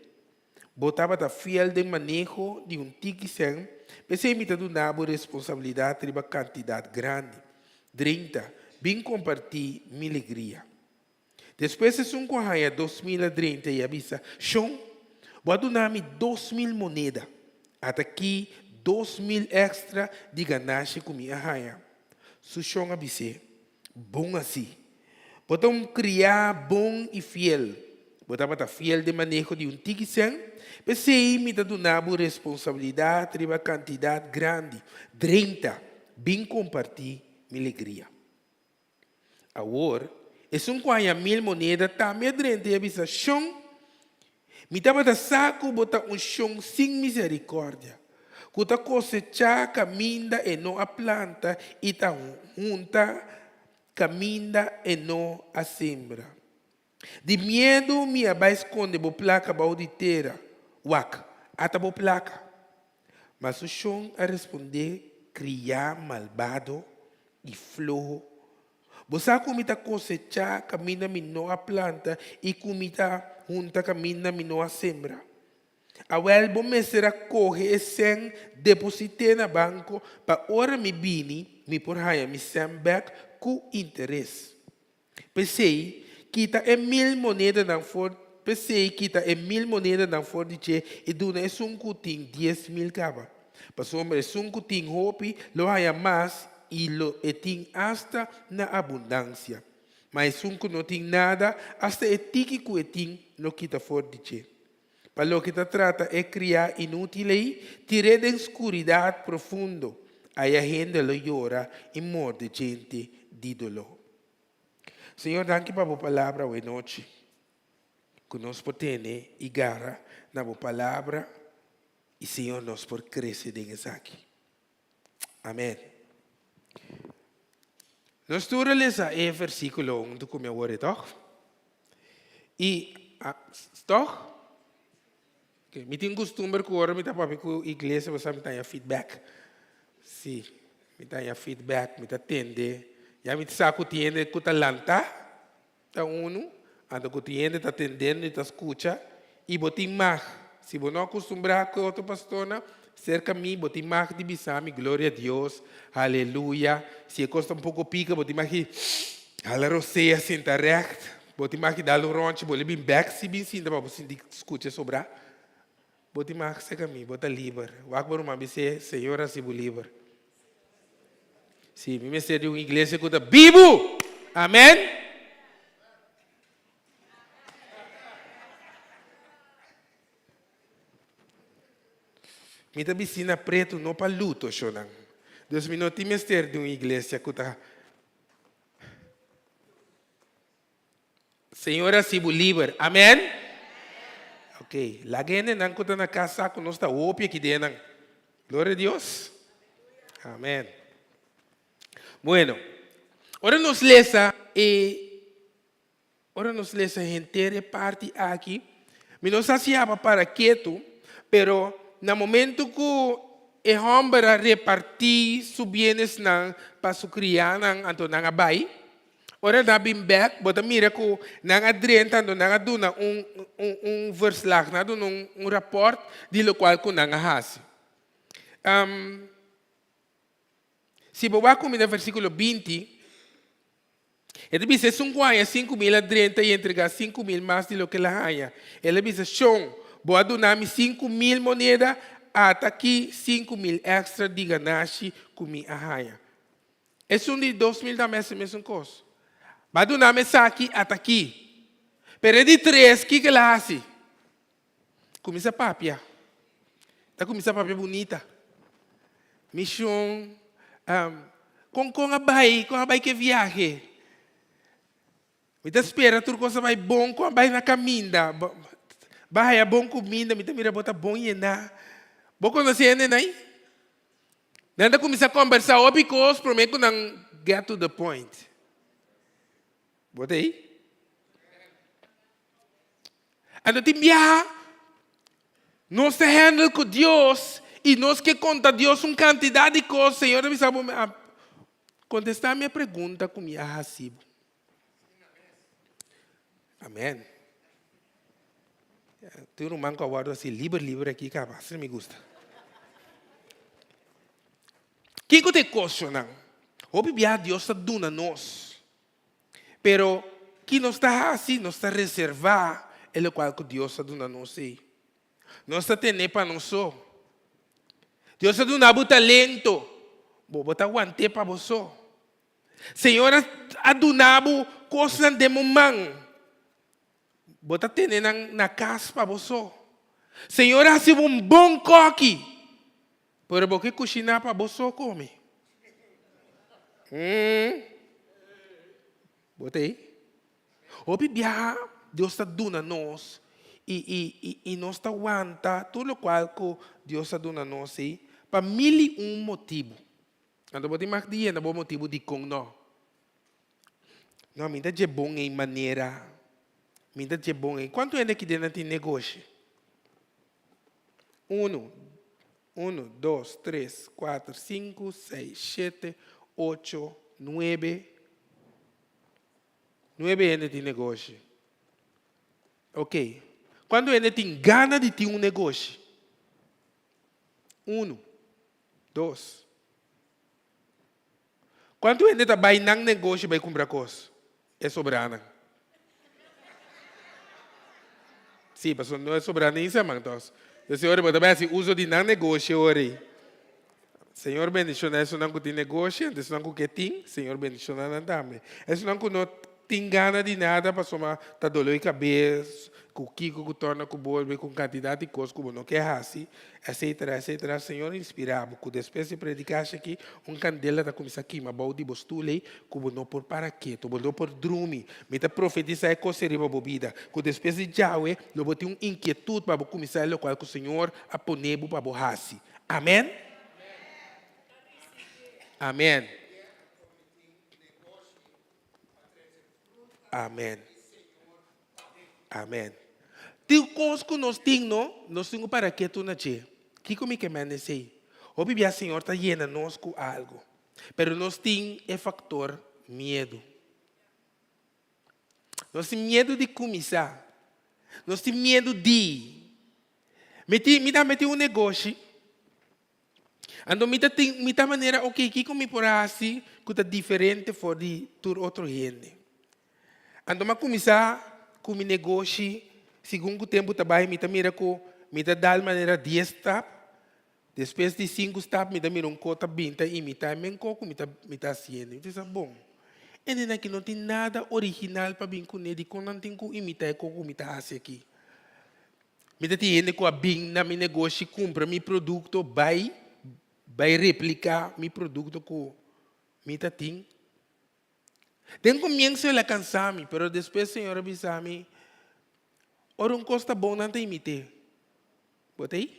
D: Bo tabata fiel den maneho di un tiki sèn, p'esei mi ta duna bo responsabilidat riba kantidat grandi. Drenta, bin kompartí mi legria. Despues esun ku a haña 2000 a drenta i a bisa, Shon, bo a duna mi 2000 moneda. Ata aki 2000 èkstra di ganashi ku mi a haña. Su shon a bis'é, Bon así. Bo ta un kriá bon i fiel. Bo tabata fiel den maneho di un tiki sèn, p'esei mi ta duna bo responsabilidat riba kantidat grandi. Drenta, bin kompartí mi legria. Awor, esun ku haña 1000 moneda tambe a drenta i a bisa, Shon, mi tabata sa ku bo ta un shon sin miserikòrdia, ku ta kosechá kaminda e no a planta i ta hunta kaminda e no a sembra. Di miedu mi a bai skonde bo plaka bou di tera. Wak, ata bo plaka. Ma su shon a respondé, Kriá malbado i floho. Bo sa ku mi ta kosechá kaminda mi no a planta i ku mi ta hunta kaminda mi no a sembra. Awèl bo mester a kohe e sèn deposit'é na banko pa ora mi bini mi por haña mi sèn bèk ku interes. P'esei, kita e 1000 monedanan for P'esei, kita e 1000 monedanan for di dje i duna esun ku tin 10,000 kaba. Pasobra esun ku tin hopi lo haña mas i lo e tin asta na abundansia. Ma esun ku no tin nada, asta e tiki ku e tin lo kita for di dje. Pa loke ta trata e kriá inútil ei, tir'é den skuridat profundo. Aya hende lo yora i morde djente di doló. Señor, danki pa bo palabra awe nochi, ku nos por tene i gara na bo palabra i Señor nos por krese den esaki. Amèn. Nos tur a lesa e versíkulo huntu ku mi awor, tòg? I, tòg? Okay. Mi tin kustumber ku ora mi ta papia ku iglesia, bo sa mi ta haña feedback. Sí, mi ta haña feedback, mi ta tende. Ya mi sa ku tin hende ku ta lantá, ta unu, anto ku tin hende ta tendendo i ta skucha, i bo tin mag. Si bo no akustumbrá ku e otro pastornan, serka mi bo tin mag di bisa mi gloria a Dios, aleluya. Si e kos ta un poko pika, bo tin mag di hala rosea sinta règt. Bo tin mag di dal un ròntje, bo le bin bèk si bin sinta pa bo sinti skucha sobrá. Bo tin mag serka mi, bo ta liber. Wak bo ruman bis'é, Señor hasi bo liber. Sí, mi mester di un iglesia ku ta bibu! Amèn! Mi ta bisti na pretu no pa luto, shonnan. Dus mi no tin mester di un iglesia ku ta. Señor hasi bo liber. Amèn! Ok, laga hendenan ku ta na kas sa ku nos ta hopi aki den nan. Gloria a Dios. Amèn. Bueno, ora nos lesa e ora nos lesa henter e parti aki, mi no sa si aba para ketu, pero na momento ku e hòmber a repartí su bienesnan pa su kriánan, anto nan a bai. Ora nan a bin bèk, bo ta mira ku nan a drenta anto nan a duna un un un verslag, nan a duna un un rapòrt di lokual ku nan a hasi. Si bo wak kuminda versíkulo 20, e ta bisa, Esun ku haña 5000 a drenta i entregá 5000 mas di loke el a haña. El a bisa, Shon, bo a duna mi 5000 moneda. Ata aki 5000 èkstra di ganashi ku mi a haña. Esun di 2000 tambe a hasi mesun kos. Bo a duna mi esaki, ata aki. Pero e di tres, kiko el a hasi? Kuminsá papia. Ta kuminsá papia bunita. Mishon, kon kon a bai, kon a bai ku e viahe? Mi ta spera tur kos a bai bon, kon a bai na kaminda? Bo a haya bon kuminda, mi ta mira bo ta bon yená. Bo konosé hendenan ei? Nan ta kuminsá kombersá hopi kos promé ku nan get to the point. Bo ta ei? Anto tin biaha nos ta handle ku Dios i nos ke konta Dios un kantidat di kos. Señor ta bisa bo, kontestá mi e pregunta ku mi a hasi bo. Amen. Tin un ruman ku a wòrdu hasi liber liber aki kaba, asina mi gusta. Kiko ta e kosnan? Hopi biaha Dios ta duna nos. Pero, ki nos ta hasi? Nos ta reservá e lokual ku Dios a duna nos ei. Nos ta ten'é pa nos so. Dios a duna bo talento, bo bo ta want'é pa bo so. Señor a duna bo kosnan den bo man, bo ta tene nan na kas pa bo so. Señor a hasi bo un bon kòki, Pero bo ke kushiná pa bo so kome? Hmm. Bo ta ei? Hopi biaha Dios ta duna nos i i i i nos ta wanta tur lokual ku Dios a duna nos ei pa mil i un motibu. Anto bo tin mag di yena bo motibu dikon no. No, mi ta dje bon ei manera. Mi ta dje bon ei. Kuantu hende aki den nan tin negoshi? Unu, unu, dos, tres, kuater, sinku, seis, shete, ocho, nuebe. Nuebe hende tin negoshi. Ok. Kuantu hende tin gana di tin un negoshi? Unu, dos. Kuantu hende ta bai nan negoshi bai kumpra kos? E sobranan. Sí, pasobra no e sobra ni seman tos. Entonces ora bo ta bai hasi uso di nan negoshi ora ei. Señor bendiciona esunnan ku tin negoshi, anto esunnan ku ke tin, Señor bendiciona nan tambe. Esunnan ku no tin gana di nada pasobra ta doló e kabes, ku kiko ku torna ku bolbe, ku un kantidat di kos ku bo no ke hasi, etcetera, etcetera. Señor inspirá bo ku despues di predikashi aki un kandela ta kuminsá kima bou di bo stul ei ku bo no por para ketu, bo no por drumi. Mi ta profetisá e kos ei riba bo bida, ku despues di djawe lo bo tin un inkietut pa bo kuminsá e lokual ku Señor a pone bo pa bo hasi. Amen? Amen. Amen. Amen. Tin kos ku nos tin no, nos tin ku para ketu na dje. Kiko mi ke manda esei? Hopi bia Señor ta yena nos ku algu, pero nos tin e faktor miedu. Nos tin miedu di kuminsá. Nos tin miedu di. Mi tin, mi tambe tin un negoshi. Anto mi ta tin, mi ta manera, ok, kiko mi por hasi ku ta diferente for di tur otro hende? Anto mi a kuminsá ku mi negoshi, segun ku tempu ta bai mi ta mira ku mi ta dal manera dies stap, despues di sinku stap mi ta mira un ko ta bin ta imitá e men ko ku mi ta mi ta hasiendo. Mi ta bisa, bon, e nena aki no tin nada original pa bin kuné, dikon nan tin ku imitá e ko ku mi ta hasi aki? Mi ta tin hende ku a bin na mi negoshi kumpra mi produkto bai bai repliká mi produkto ku mi ta tin. Den komienso el a kansa mi, pero despues Señor a bisa mi, ora un kos ta bon nan ta imit'é. Bo ta ei?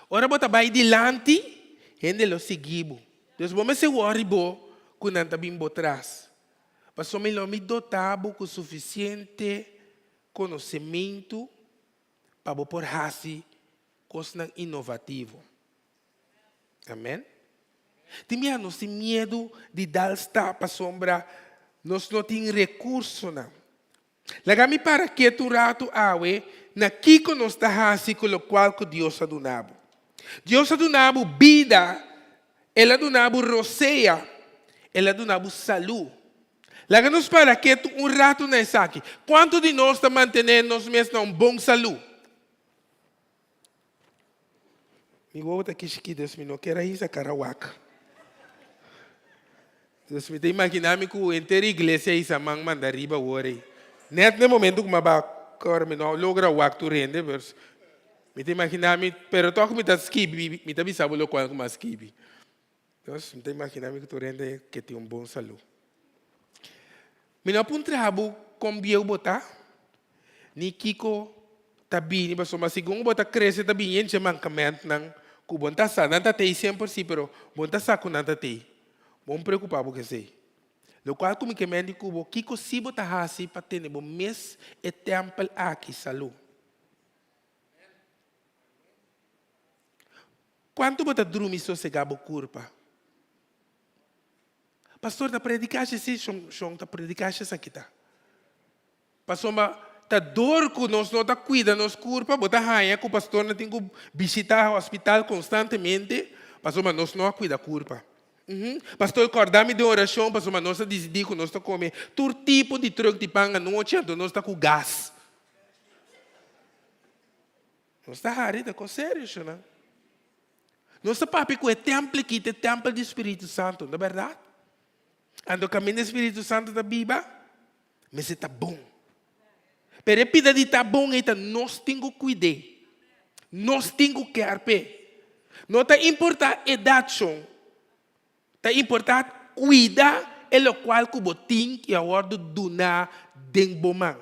D: Ora bo ta bai dilanti, hende lo sigui bo. Dus bo mester wòri bo ku nan ta bin bo tras. Pasobra mi lo mi dotá bo ku sufisiente konosementu pa bo por hasi kosnan inovativo. Amèn. Tin bia nos tin miedu di dal stap pasobra nos no tin rekursonan. Laga mi para ketu un ratu awe na kiko nos ta hasi ku lokual ku Dios a duna bo. Dios a duna bo bida, El a duna bo rosea, El a duna bo salú. Laga nos para ketu un ratu na esaki. Kuantu di nos ta mantené nos mes na un bon salú? Mi wowo ta kishikí, dus mi no kier a hisa kara wak. Dus mi ta imaginá mi ku henter iglesia hisa man manda riba awor ei. Nèt na e momento ku mi a ba kòrda mi no a logra wak tur hende, pero mi ta imaginá mi, pero tòg mi ta skibi, mi ta bisa bo lokual ku mi a skibi. Dus mi ta imaginá mi ku tur hende ke tin un bon salú. Mi no a puntra bo kon bieu bo ta, ni kiko ta bini, pasobra segun bo ta krese ta bini yenche mankamentnan ku bo no ta sa. Nan ta tei semper si, pero bo no ta sa ku nan ta tei. Bo no preokupá bo ku esei. Lokual ku mi ke menti ku bo, kiko si bo ta hasi pa tene bo mes e tèmpel aki salú? Kuantu bo ta drumi sosegá bo kurpa? Pastor ta prediká shi si, shon, shon ta prediká shi esaki ta. Pasobra ta dor ku nos no ta kuida nos kurpa, bo ta haña ku pastornan tin ku bishitá hospital konstantemente, pasobra nos no a kuida kurpa. Pastor kòrda mi den orashon pasobra nos a disidí ku nos ta kome tur tipo di trùk di pan anochi, anto nos ta ku gas. Nos ta hari ta kos serio, shonnan. Nos ta papia ku e tèmpel aki ta e tèmpel di Spiritu Santu, no ta bèrdat? Anto kaminda e Spiritu Santu ta biba, mester ta bon. Pero e pida di ta bon ei ta nos tin ku kuid'é. Nos tin ku kèr p'e. No ta importá edat shon, ta importá kuida e lokual ku bo tin i a wòrdu duná den bo man.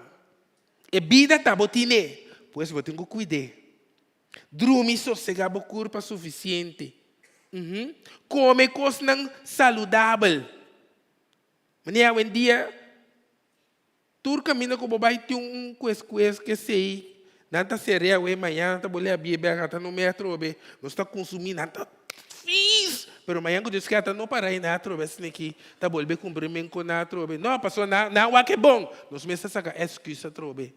D: E bida ta bo tin'é, pues bo tin ku kuid'é. Drumi sosegá bo kurpa sufisiente. Kome kosnan saludabel. Manera awendia tur kaminda ku bo bai tin un kues kues kesei, nan ta serea awe, mañana ta bolbe a bie bek, ata no mei atrobe. Nos ta konsumí, nan ta fis, pero mañana ku Dios ke ata no para ei nan atrobe asina ki ta bolbe kumpra men kon nan atrobe. No, pasobra nan wak e bon. Nos mes ta saka èsküs atrobe.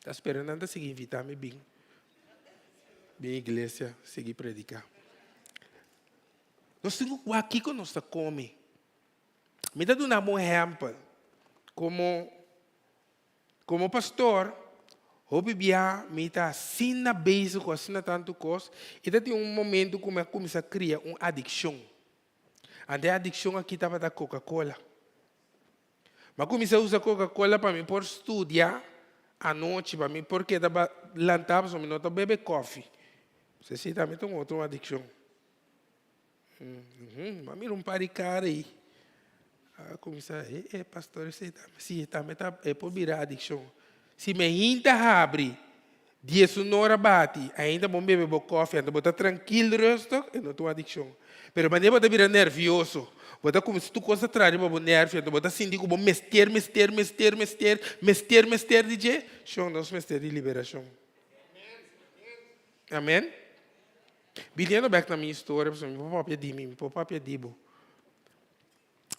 D: Ta spera nan ta sigui invita mi bin bin iglesia sigui predica. Nos tin cu wak kico nos ta come. Mi ta duna bo un ehempel. Como como pastor hopi bia mi ta asina bezig cu asina tanto cos y ta tin un momento cu mi a cuminsa cria un adiccion. Antes e adiccion aki tabata coca cola. Mi a kuminsá usa Coca-Cola pa mi por studia anochi, pa mi por keda lantá pasobra mi no ta bebe kòfi. Esei tambe ta un otro adikshon. Mi a mira un par di kara ei. A kuminsá, e e pastor esei tambe, si tambe ta e por bira adikshon. Si mi hinta habri Diesun ora bati, ainda bo bebe bo koffie, anto bo ta trankil rustig, e no ta un adikshon. Pero manera bo ta bira nervioso, bo ta kuminsá tur kos ta traha riba bo nervio, anto bo ta sinti ku bo mester, mester, mester, mester, mester, mester di dje, shon, nos mester di liberashon. Amen. Biniendo bek na mi historia, pasobra mi por papia di mi, mi por papia di bo.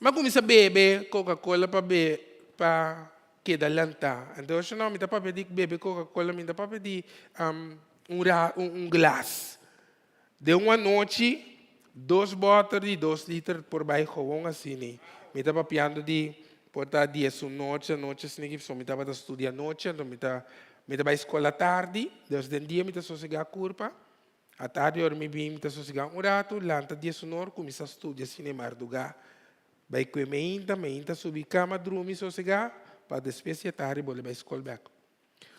D: Mi a kuminsá bebe Coca-Cola pa be pa keda lantá. Anto osho no, mi ta papia di bebe Coca-Cola, mi ta papia di un ra un glas. Den un anochi, dos bòter di dos liter por bai gewoon asina. Mi ta papiando di por ta diesun nochi, anochi asina ki pasobra mi tabata studia anochi, anto mi ta mi ta bai skol atardi, dus den dia mi ta sosegá kurpa. Atardi ora mi bin mi ta sosegá un ratu, lanta diesunor kuminsá studia asina e mardugá. Bai kue meinta, meinta subi kama drumi sosegá pa despues di atardi bolbe bai skol bèk.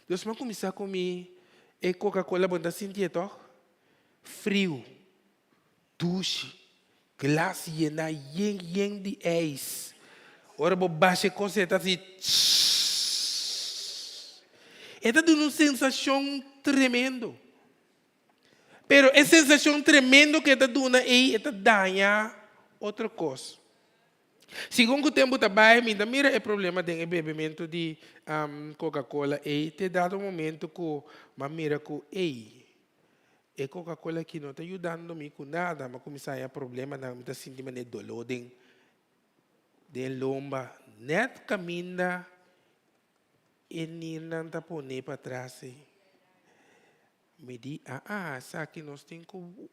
D: Dus mi a kuminsá ku mi e Coca-Cola bo no ta sintié tòg? Friu, dushi, glas yená yen yen di ijs. Ora bo basha e kos e ta hasi tssss. E ta duna un sensashon tremendo. Pero e sensashon tremendo ku e ta duna ei, e ta daña otro kos. Segun ku tempu ta bai, mi ta mira e problema den e bebementu di Coca-Cola ei. Te dado momento ku mi a mira ku, ei, e Coca-Cola aki no ta yudando mi ku nada. Mi a kuminsá haña problemanan, mi ta sinti manera doló den den lomba. Nèt kaminda e nirnan ta pone patras ei. Mi di, Aa, esaki nos tin ku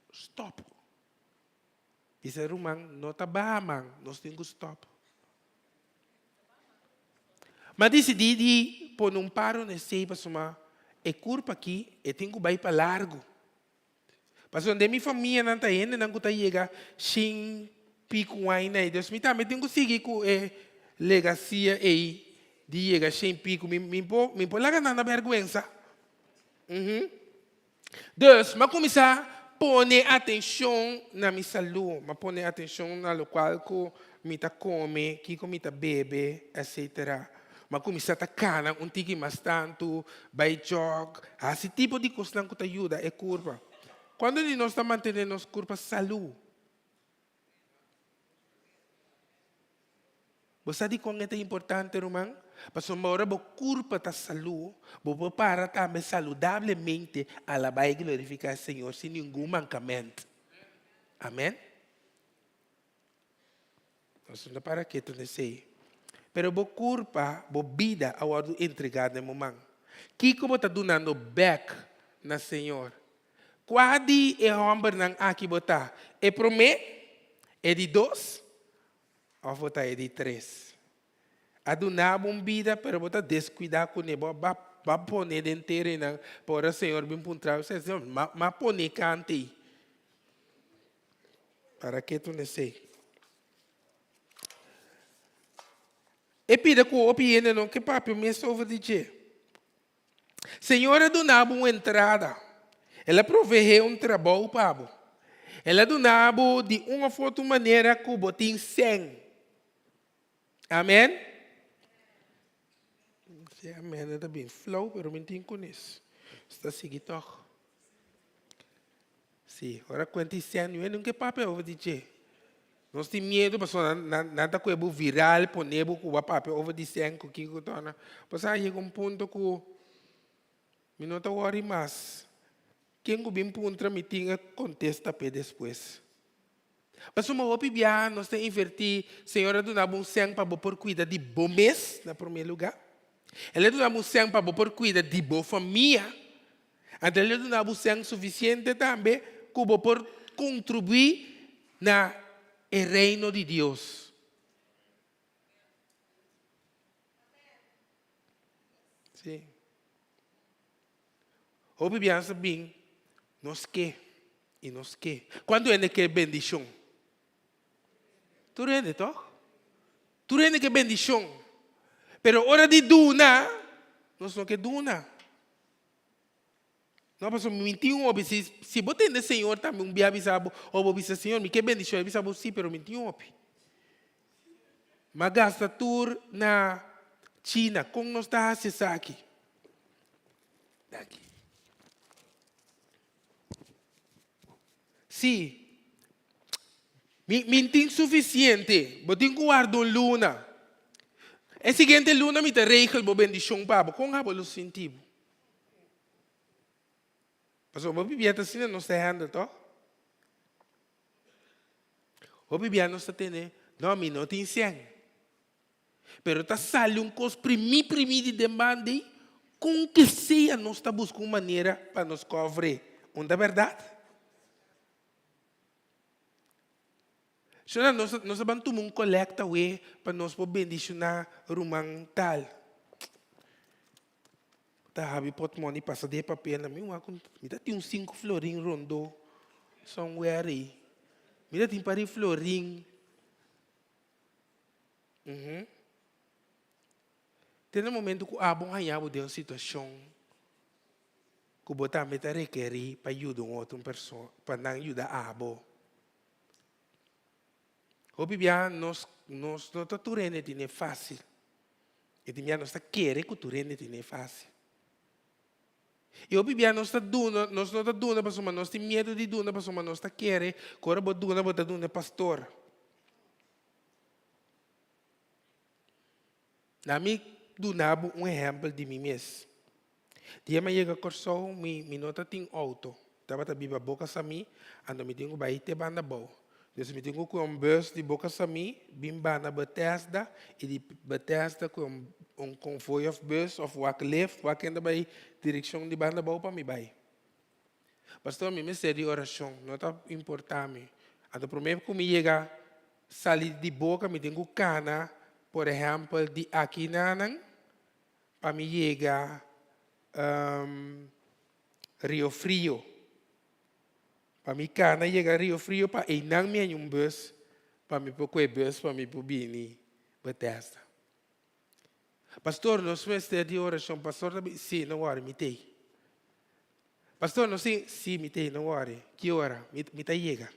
D: stòp. Bisa ruman, no ta baha man, nos tin ku stòp. Mi a disidí di pone un paro na esei pasobra E kurpa aki e tin ku bai pa largu. Pasobra den mi famianan ta hendenan ku ta yega shin piku aña ei. Dus mi tambe tin ku sigui ku e legasia ei di yega shin piku. Mi mi por mi por laga nan na bèrgwensa. Uhum. Dus mi a kuminsá pone atenshon na mi salú. Mi a pone atenshon na lokual ku mi ta kome, kiko mi ta bebe, etsetera. Mi a kuminsá ta kana un tiki mas tantu, bai jòg, hasi tipo di kosnan ku ta yuda e kurpa. Kuantu di nos ta mantené nos kurpa salú? Bo sa dikon e ta importante, ruman? Pasobra ora bo kurpa ta salú, bo por para tambe saludablemente alabá i glorifiká Señor sin ningun mankament. Amèn. Nos no ta para ketu na esei. Pero bo kurpa, bo bida a wòrdu entregá den bo man. Kiko bo ta dunando bèk na Señor? Kua di e hòmbernan aki bo ta? E promé? E di dos? Òf bo ta e di tres? A duna bo un bida, pero bo ta deskuidá kuné. Bo a ba pone den terenan pa ora Señor bin puntra bo, Señor, m'a pone kant ei. Para ke tur esei? E pida ku hopi hende no ke papia mes over di dje. Señor a duna bo un entrada. El a proveé un trabou pa bo. El a duna bo di un of otro manera ku bo tin sèn. Amen? Si amen ta bin flou, pero mi tin kunes. Sta sigui tòg. Si, ora kuenta i sèn, yu hende no ke papia over di dje. Nos tin miedu pasobra nan nan ta kue bo viral, pone bo ku bo a papia over di sèn ku kiko ku tòna. Pasobra a yega un punto ku mi no ta wòri mas. Ken ku bin puntra mi tin e kontesta p'e despues. Pasobra hopi biaha nos ta invertí, Señor a duna bo un sèn pa bo por kuida di bo mes na promé lugá. El a duna bo un sèn pa bo por kuida di bo famia. Anto el a duna bo sèn sufisiente tambe ku bo por kontribuí na e Reino di Dios. Sí. Hopi biaha sa bin, nos ke i nos ke. Kuantu hende ke bendishon? Tur hende, tòg? Tur hende ke bendishon. Pero ora di duna, nos no ke duna. No, pasobra mi tin un hopi. Si, si bo tende Señor tambe un bia bisa bo, o bo bisa, Señor, mi ke bendicion, El bisa bo, sí, pero mi tin un hopi. M'a gasta tur na China. Kon nos ta hasi esaki? Daki. Sí. Mi, mi tin suficiente. Bo tin ku warda un luna. E siguiente luna mi ta regel bo bendicion pa bo. Kon abo lo sinti bo? Pasobra bo bibia ta asina nos ta handle, toch? Hopi bia nos ta tene, no, mi no tin sèn. Pero ta sali un kos primí primí di den banda ei, kon ke sea nos ta buska un manera pa nos kòvr'é. Un ta bèrdat? Shona, nos nos a ban tuma un kolèkta awe pa nos por bendishoná ruman tal. Ta habi portmoni pasa den e papel na mi wak mi ta tin un sinku florin rondó somewhere ei. Mi ta tin par di florin. Uhum. Te na momento ku abo haña bo den un situashon ku bo tambe ta rekerí pa yuda un otro persona, pa nan yuda abo. Hopi bia nos nos no ta tur hende tine fásil. E tin bia nos ta kere ku tur hende tine fásil. I hopi bia nos ta duna, nos no ta duna pasobra nos tin miedu di duna pasobra nos ta kere ku ora bo duna bo ta duna e pastor. Na mi duna bo un ehèmpel di mi mes. Dia mi a yega Kòrsou mi mi no ta tin outo. Tabata biba Boka Samí, anto mi tin ku bai te banda bou. Dus mi tin ku kue un bus di Boka Samí bin banda Bethesda i di Bethesda kue un un konvoi òf bus òf wak lift wak kende bai direkshon di banda bou pa mi bai. Pastor mi mester di orashon, no ta importá mi. Anto promé ku mi yega sali di Boka mi tin ku kana por ehèmpel di aki nanan pa mi yega. Rio Frio. Pa mi kana yega Rio Frio pa einan mi haña un bus pa mi por kohe bus pa mi por bini Bethesda. Pastor, nos mester di orashon. Pastor ta bisa, si, no wòri, mi t'ei. Pastor, nos tin, si, mi t'ei, no wòri. Ki ora? Mi, mi ta yega.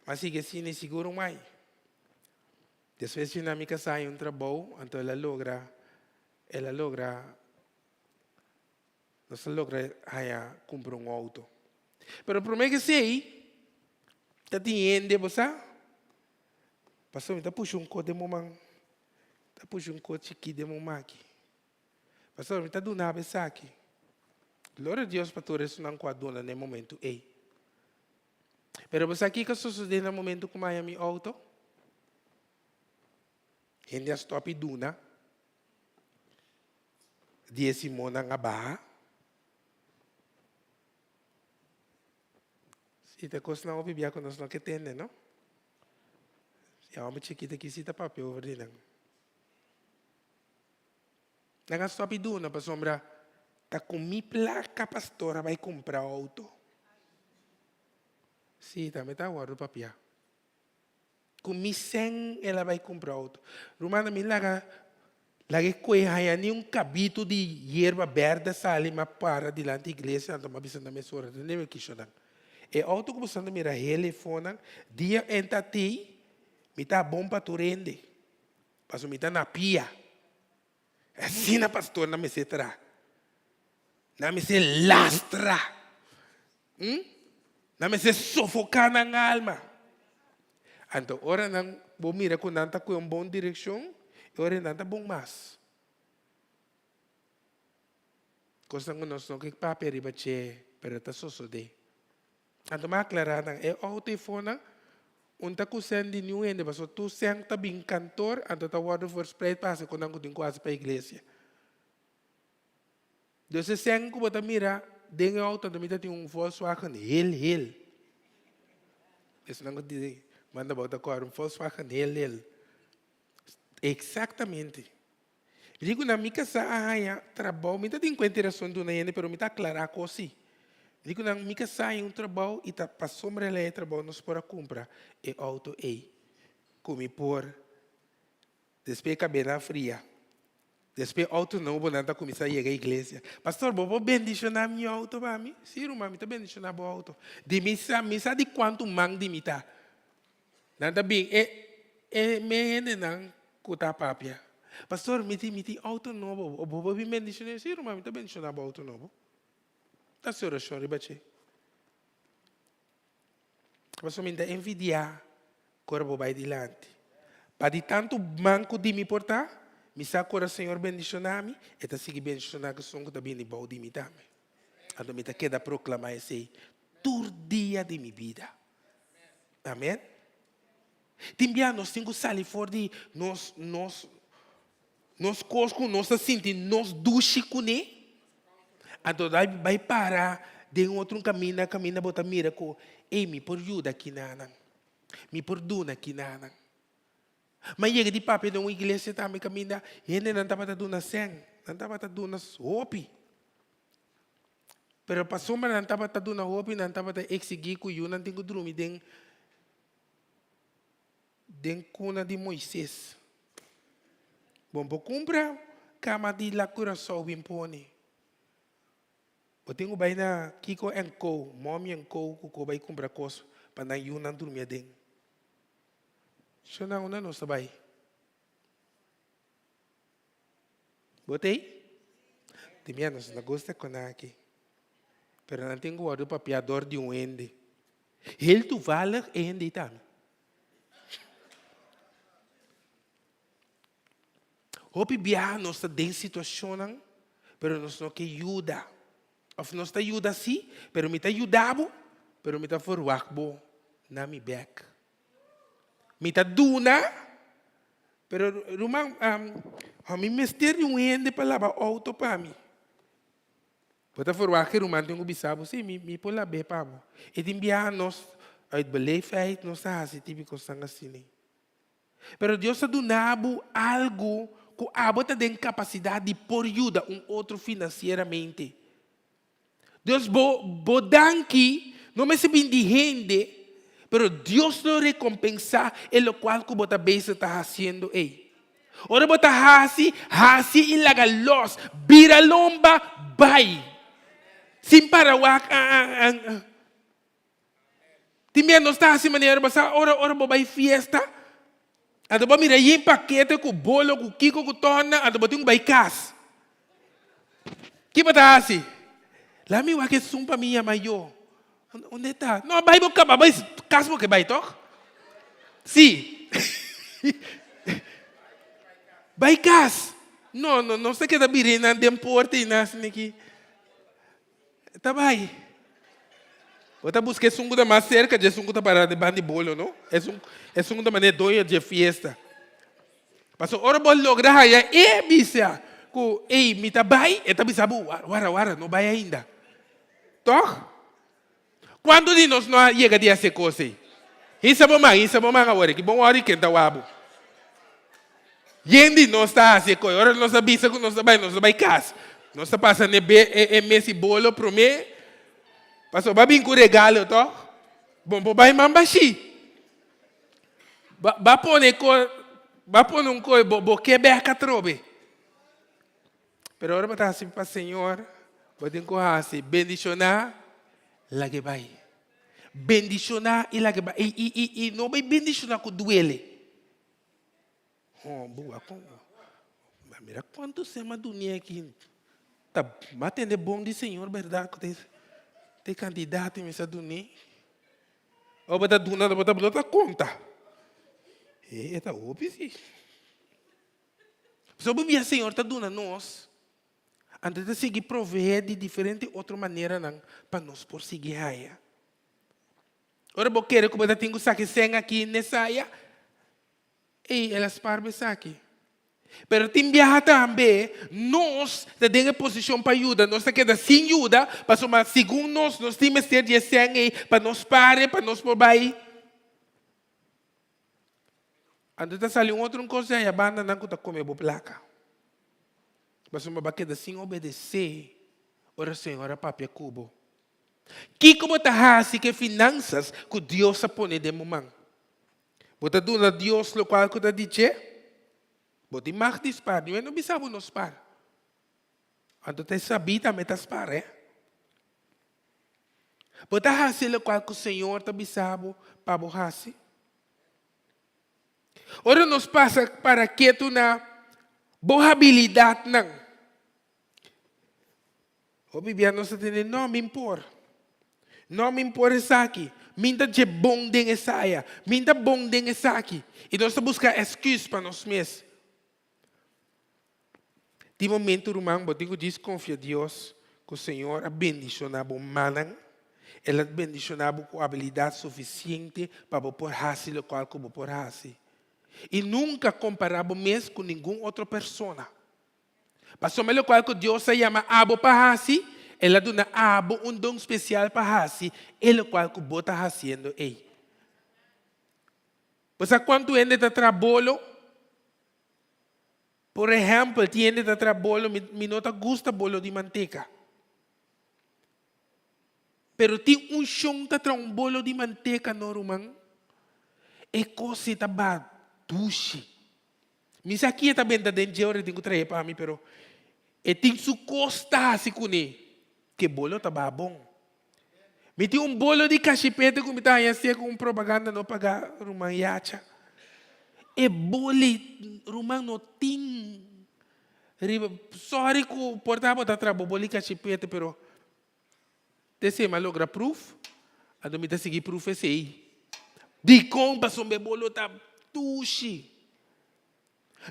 D: M'a sigui asina i sigur un mai. Despues di nan mi kasá haña un trabou, anto el a logra, el a logra, nos a logra haña kumpra un outo. Pero promé ku esei, ta tin hende, bo sa? Pasobra mi ta pusha un kos den bo man, ta pusha un kos chikí den bo man aki. Pasobra mi ta duna bo esaki. Gloria a Dios pa tur esunnan ku a duna na e momentu ei. Pero bo sa kiko a sosodé na momentu ku mi haña mi outo? Hende a stòp i duna. Diesimonan a baha. Si ta kosnan hopi bia ku nos no ke tende, no? Si a homber chikito aki si ta papia over di nan. Nan a stòp i duna pasobra ta ku mi plaka pastor a bai kumpra outo. Si, tambe ta wòrdu papia. Ku mi sèn el a bai kumpra outo. Rumannan, mi laga laga e koe haña ni un kabitu di yerba bèrdè sali m'a para dilanti iglesia anto m'a bisa nan mesora, tende mi kishonan. E outo ku boso ta mira hel efonan, dia en ta tei, mi ta bon pa tur hende, pasobra mi ta na pia. Asina pastornan mester traha. Nan mester lastra. Hm? Nan mester sofoká nan alma. Anto ora nan bo mira ku nan ta kue un bon direkshon, e ora nan ta bon mas. Kosnan ku nos no ke papia riba dje, pero ta sosodé. Anto mi a aklará nan, e outo ei fonan, un ta ku sèn di niun hende, pasobra tur sèn ta bin kantor, anto ta wòrdu verspreid pa hasi ku nan ku tin ku hasi pa iglesia. Dus e sèn ku bo ta mira den e outo anto mi ta tin un Volkswagen heel heel. Esnan ku di manda bo ta kòrda un Volkswagen heel heel. Eksaktamente. Mi di ku nan mi kasá a haña trabou, mi ta tin kuenta e rason duna hende pero mi ta aklará kos si. Mi di ku nan mi kasá haña un trabou i ta pasobra el haña e trabou nos por a kumpra e outo ei ku mi por Despues e kabena a fria. Despues auto nobonan ta kuminsá yega iglesia. Pastor, bo por bendishoná mi auto pa mi? Sí, ruman, mi ta bendishoná bo auto. Di mi sa, mi sa di kuantu man di mi ta. Nan ta bin e e me hendenan ku ta papia. Pastor, mi tin mi tin auto nobo. Bo por bin bendishoné? Sí, ruman, mi ta bendishoná bo auto nobo. Ta hasi orashon riba dje. Pasobra mi ta envidiá ku ora bo bai dilanti. Pa di tantu man ku di mi por ta, mi sa ku ora Señor bendishoná mi, e ta sigui bendishoná esun ku ta bini bou di mi tambe. Anto mi ta keda proklamá esei tur dia di mi bida. Amen. Tin bia nos tin ku sali for di nos nos nos kos ku nos ta sinti nos dushi kuné, anto bai para den otro kaminda, kaminda bo ta mira ku, ey, mi por yuda kinanan, mi por duna kinanan. Mi a yega di papia den un iglesia tambe kaminda hendenan tabata duna sèn, nan tabata duna hopi. Pero pasobra nan tabata duna hopi, nan tabata eksigí ku yunan tin ku drumi den Den kuna di Moises. Bo por kumpra kama di La Curaçao bin pone. Bo tin ku bai na Kiko and Co, Mommy and Co ku ko bai kumpra kos pa nan yunan durmi aden. Shona unda nos ta bai? Bo ta ei? Di mi a nos no gusta kon aki. Pero nan tin ku wòrdu papia dor di un hende. Heel toevallig e hende ei ta mi. Hopi biaha nos ta den situashonnan, pero nos no ke yuda. Òf nos ta yuda sí, pero mi ta yuda bo, pero mi ta verwagt bo na mi bèk. Mi ta duna, pero ruman, mi mester di un hende pa laba outo pa mi. Bo ta verwagt ku e ruman tin ku bisa bo, sí, mi por lab'é pa bo. I tin biaha nos, uit beleefdheid, nos ta hasi tipo kosnan asina. Pero Dios ta duna bo algu ku abo ta den kapasidat di por yuda un otro finansieramente. Dus bo bo danki no mester bin di hende, pero Dios lo rekompensá e lokual ku bo ta bezig ta hasiendo ei. Ora bo ta hasi, hasi i laga lòs, bira lomba, bai. Sin para wak, ah, ah, ah, ah. Tin bia nos ta hasi manera bo sa ora ora bo bai fiesta, anto bo mira yen pakete ku bolo ku kiko ku tòrna, anto bo tin ku bai kas. Ki bo ta hasi? Laga mi wak esun pa mi yama yo. Unda e ta? No, bai bo kaba bai kas bo ke bai tòg? Si. Bai kas. No, no, nos ta keda bira einan den porta einan asina aki. Ta bai. Bo ta buska esun ku ta mas serka dje esun ku ta pará den banda di bolo, no? Esun, esun ku ta manera doño dje fiesta. Pasobra ora bo logra haña e bisa ku, Ey, mi ta bai, e ta bisa bo, Wara, wara, no bai ainda. Tòg? Kuantu di nos no a yega di hasi e kos ei? Hisa bo man, hisa bo man awor, ki bon ora i ken ta wak bo? Yen di nos ta hasi e kos. Ora nos a bisa ku nos ta bai, nos ta bai kas. Nos ta pasa n'e be e mes i bolo promé. Pasobra bo a bin ku regalo tòg? Bon por bai man bashí. Ba ba pone ko ba pone un kos bo bo ke bèk atrobe. Pero ora bo ta hasi pa Señor, bo tin ku hasi bendishoná, lag'e bai. Bendishoná i lag'e bai. I i i i no bai bendishoná ku duele. Ho, bua kon. Mira kuantu sema dunia aki. Ta bo a tende bon di Señor bèrdat ku te kantidat mi sa duni. Ora bo ta duna bo ta bo ta konta. E ta hopi si. Pasobra bo bia Señor ta duna nos, anto e ta sigui proveé di diferente otro maneranan pa nos por sigui haya. Ora bo kere ku bo ta tin ku saka e sèn aki n'esaya, ey, el a spar bo esaki. Pero tin biaha tambe nos ta den e posishon pa yuda, nos ta keda sin yuda, pasobra segun nos, nos tin mester di e sèn ey pa nos pare, pa nos por bai. Anto ta sali un otro un kos di aya banda nan ku ta kome bo plaka. Pasobra bo a keda sin obedesé ora Señor a papia ku bo. Kiko bo ta hasi ku e finansas ku Dios a pone den bo man? Bo ta duna Dios lokual ku ta di dje? Bo tin mag di spar, niun hende no bisa bo no spar. Anto ta e sabí tambe ta spar, eh? Bo ta hasi lokual ku Señor ta bisa bo pa bo hasi? Ora nos pasa para ketu na bo habilidatnan, Hopi bia nos ta tende, No, mi por. No, mi por esaki. Mi ta dje bon den esaya. Mi ta bon den esaki. I nos ta buska èsküs pa nos mes. Tin momento, ruman, bo tin ku djis konfia Dios ku Señor a bendishoná bo mannan. El a bendishoná bo ku abilidat sufisiente pa bo por hasi lokual ku bo por hasi. I nunka kompará bo mes ku ningun otro persona. Pasobra lokual ku Dios a yama abo pa hasi, El a duna abo un don spesial pa hasi e lokual ku bo ta hasiendo ei. Bo sa kuantu hende ta traha bolo? Por ehèmpel, tin hende ta traha bolo, mi, mi no ta gusta bolo di manteka. Pero tin un shon ta traha un bolo di manteka, no ruman? E kos ei ta ba dushi. Mi sa ki e ta benta den dje ora e tin ku trahe pa mi, pero e tin su kos ta hasi kuné ke bolo ta baha bon. Mi tin un bolo di kashipete ku mi ta haña sier ku un propaganda no paga ruman yacha. E boli ruman no tin riba, sorry ku por ta bo ta traha bo boli kashipete pero te esei mi a logra pruf, anto mi ta sigui pruf esei. Dikon? Pasobra e bolo ta dushi.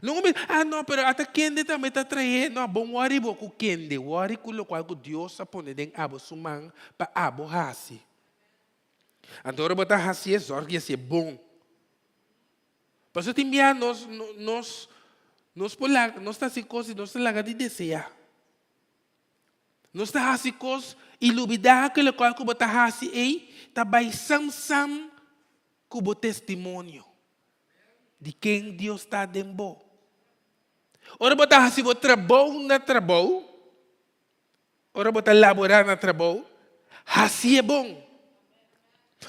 D: No ku ah no, pero ata kende tambe ta trae. No, bo wòri bo ku kende, wòri ku lokual ku Dios a pone den abo su man pa abo hasi. Anto ora bo ta hasié, zòrg di hasié bon. Pasobra tin bia nos, nos, nos por laga, nos ta hasi kos i nos ta laga di deseá. Nos ta hasi kos i lubidá ku lokual ku bo ta hasi ei ta bai sam sam ku bo testimonio di ken Dios ta den bo. Ora bo ta hasi bo trabou na trabou, ora bo ta laborá na trabou, hasié bon.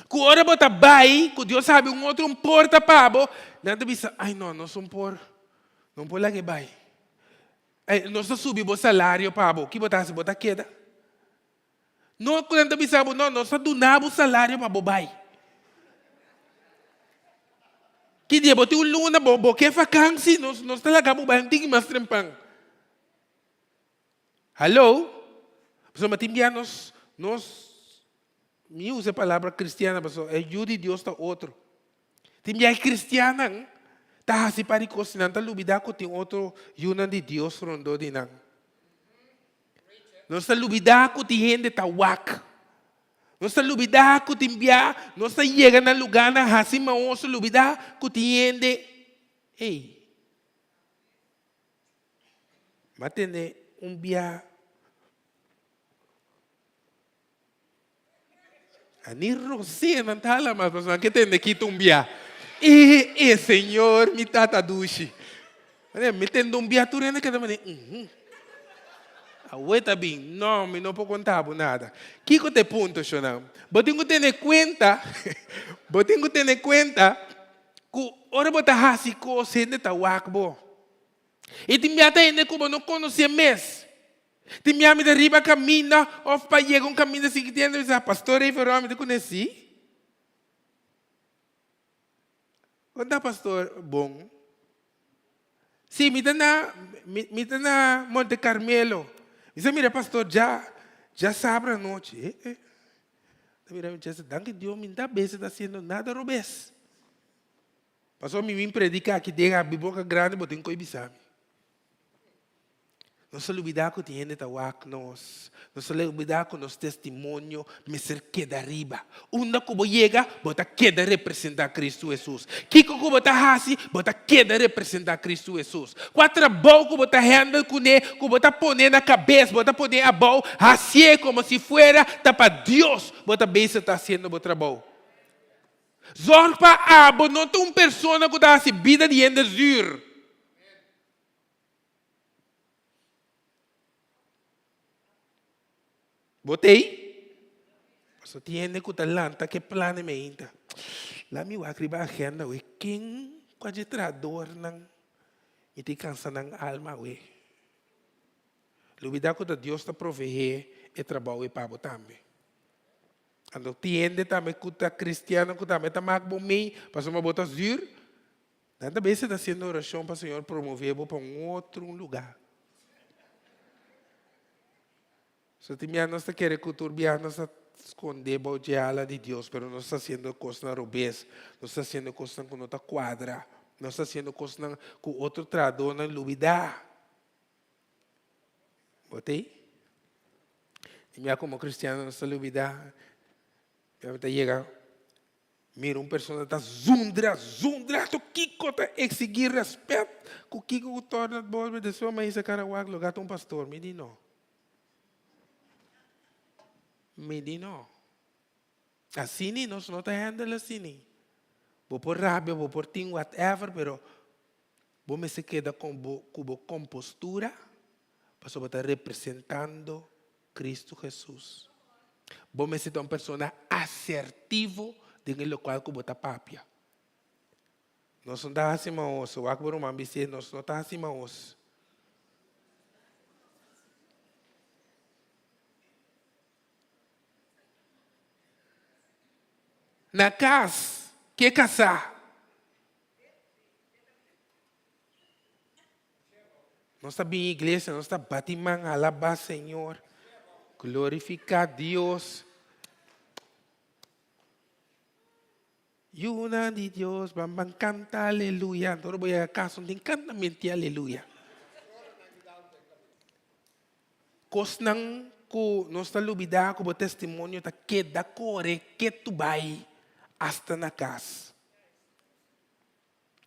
D: Ku ora bo ta bai, ku Dios habri un otro un porta pa bo, nan ta bisa, ai no, nos un por, no por laga e bai. Ai, nos ta subi bo salario pa bo. Ki bo ta hasi? Bo ta keda. No ku nan ta bisa bo, no, nos ta duna bo salario pa bo bai. Ki dia bo tin un luna, bo, bo ke vakansi, nos, nos ta laga bo bai un tiki mas trempan. Hallo? Pasobra tin bia nos, nos, mi usa e palabra kristiana pasobra e yu di Dios ta otro. Tin bia e kristiannan ta hasi par di kos i nan ta lubida ku tin otro yunan di Dios rondó di nan. Nos ta lubida ku tin hende ta wak. Nos ta lubida ku tin bia nos ta yega na lugánan hasi maoso lubida ku tin hende, ey. M'a tene un bia a ni rosé nan ta hala mas pasobra nan ke tende kita un bia. E e Señor mi tata dushi. Mi tende un bia tur hende keda mane uhum. Awe ta bin. No, mi no por konta bo nada. Kiko ta e punto, shonnan? Bo tin ku tene kuenta, bo tin ku tene kuenta ku ora bo ta hasi kos hende ta wak bo. I tin bia ta hende ku bo no konosé mes. Tin bia mi ta riba kaminda òf pa yega un kaminda sigui tin hende bisa, Pastor Reveró, mi ta kuné sí. Kon ta pastor? Bon. Sí, mi ta na, mi ta na Monte Carmelo. Mi sa mira pastor dja, dja sabra anochi. Eh, eh. Ta mira mi chesa, danki Dios mi no ta bes ta hasiendo nada robes. Pasobra mi bin predica aki den abi boca grandi bo tin cu e bisa mi. Nos ta lubida cu tin hende ta wak nos. Nos ta lubida cu nos testimonio mester keda riba. Unda cu bo yega, bo ta keda representa Cristo Jesus. Kico cu bo ta haci, bo ta keda representa Cristo Jesus. Cua trabou cu bo ta handle cune, cu bo ta pone na cabes, bo ta pone abou, hacié como si fuera ta pa Dios bo ta bezig ta haciendo bo trabou. Zorg pa abo no ta un persona ku ta hasi bida di hende zuur. Bo t'ei? Pasobra tin hende ku ta lanta ku e plan meinta. Laat mi wak riba agenda awe ken ku a dje trahadornan mi tin kansa nan alma awe. Lubida ku ta Dios ta proveé e trabou ei pa bo tambe. Anto tin hende tambe ku ta kristiano ku tambe ta mak bo mei pasobra bo ta zür. Nan ta bes ta hasiendo orashon pa Señor promové bo pa un otro un lugá. So tin bia nos ta kere ku tur bia nos ta skondé bou dje ala di Dios, pero nos ta hasiendo kosnan robes, nos ta hasiendo kosnan ku no ta kuadra, nos ta hasiendo kosnan ku otro trahadónan lubidá. Bo ta ei? I mira komo kristiano nos ta lubidá. Mi ta yega mira un persona ta zundra, zundra to kiko ta eksigí rèspèt ku kiko ku torna bo mi despues mi a hisa kara wak lo gata un pastor mi di no. Mi di no. Asini nos no ta handle asini. Bo por rabia, bo por tin whatever pero Bo mester keda ku bo kompostura pasobra bo ta representando Kristu Hesus. Bo mester ta un persona asertivo den e lokual ku bo ta papia. Nos no ta hasi maos, wak bo ruman bis'é, nos no ta hasi maos. Na kas, ke kasá? Nos ta bin iglesia, nos ta bati man, alabá Señor, glorifiká Dios. Yunan di Dios, ban ban kanta aleluya. Anto ora bo yega kas, no tin kanta menti aleluya. Kosnan ku nos ta lubidá ku bo testimonio ta keda kore ketu bai asta na kas.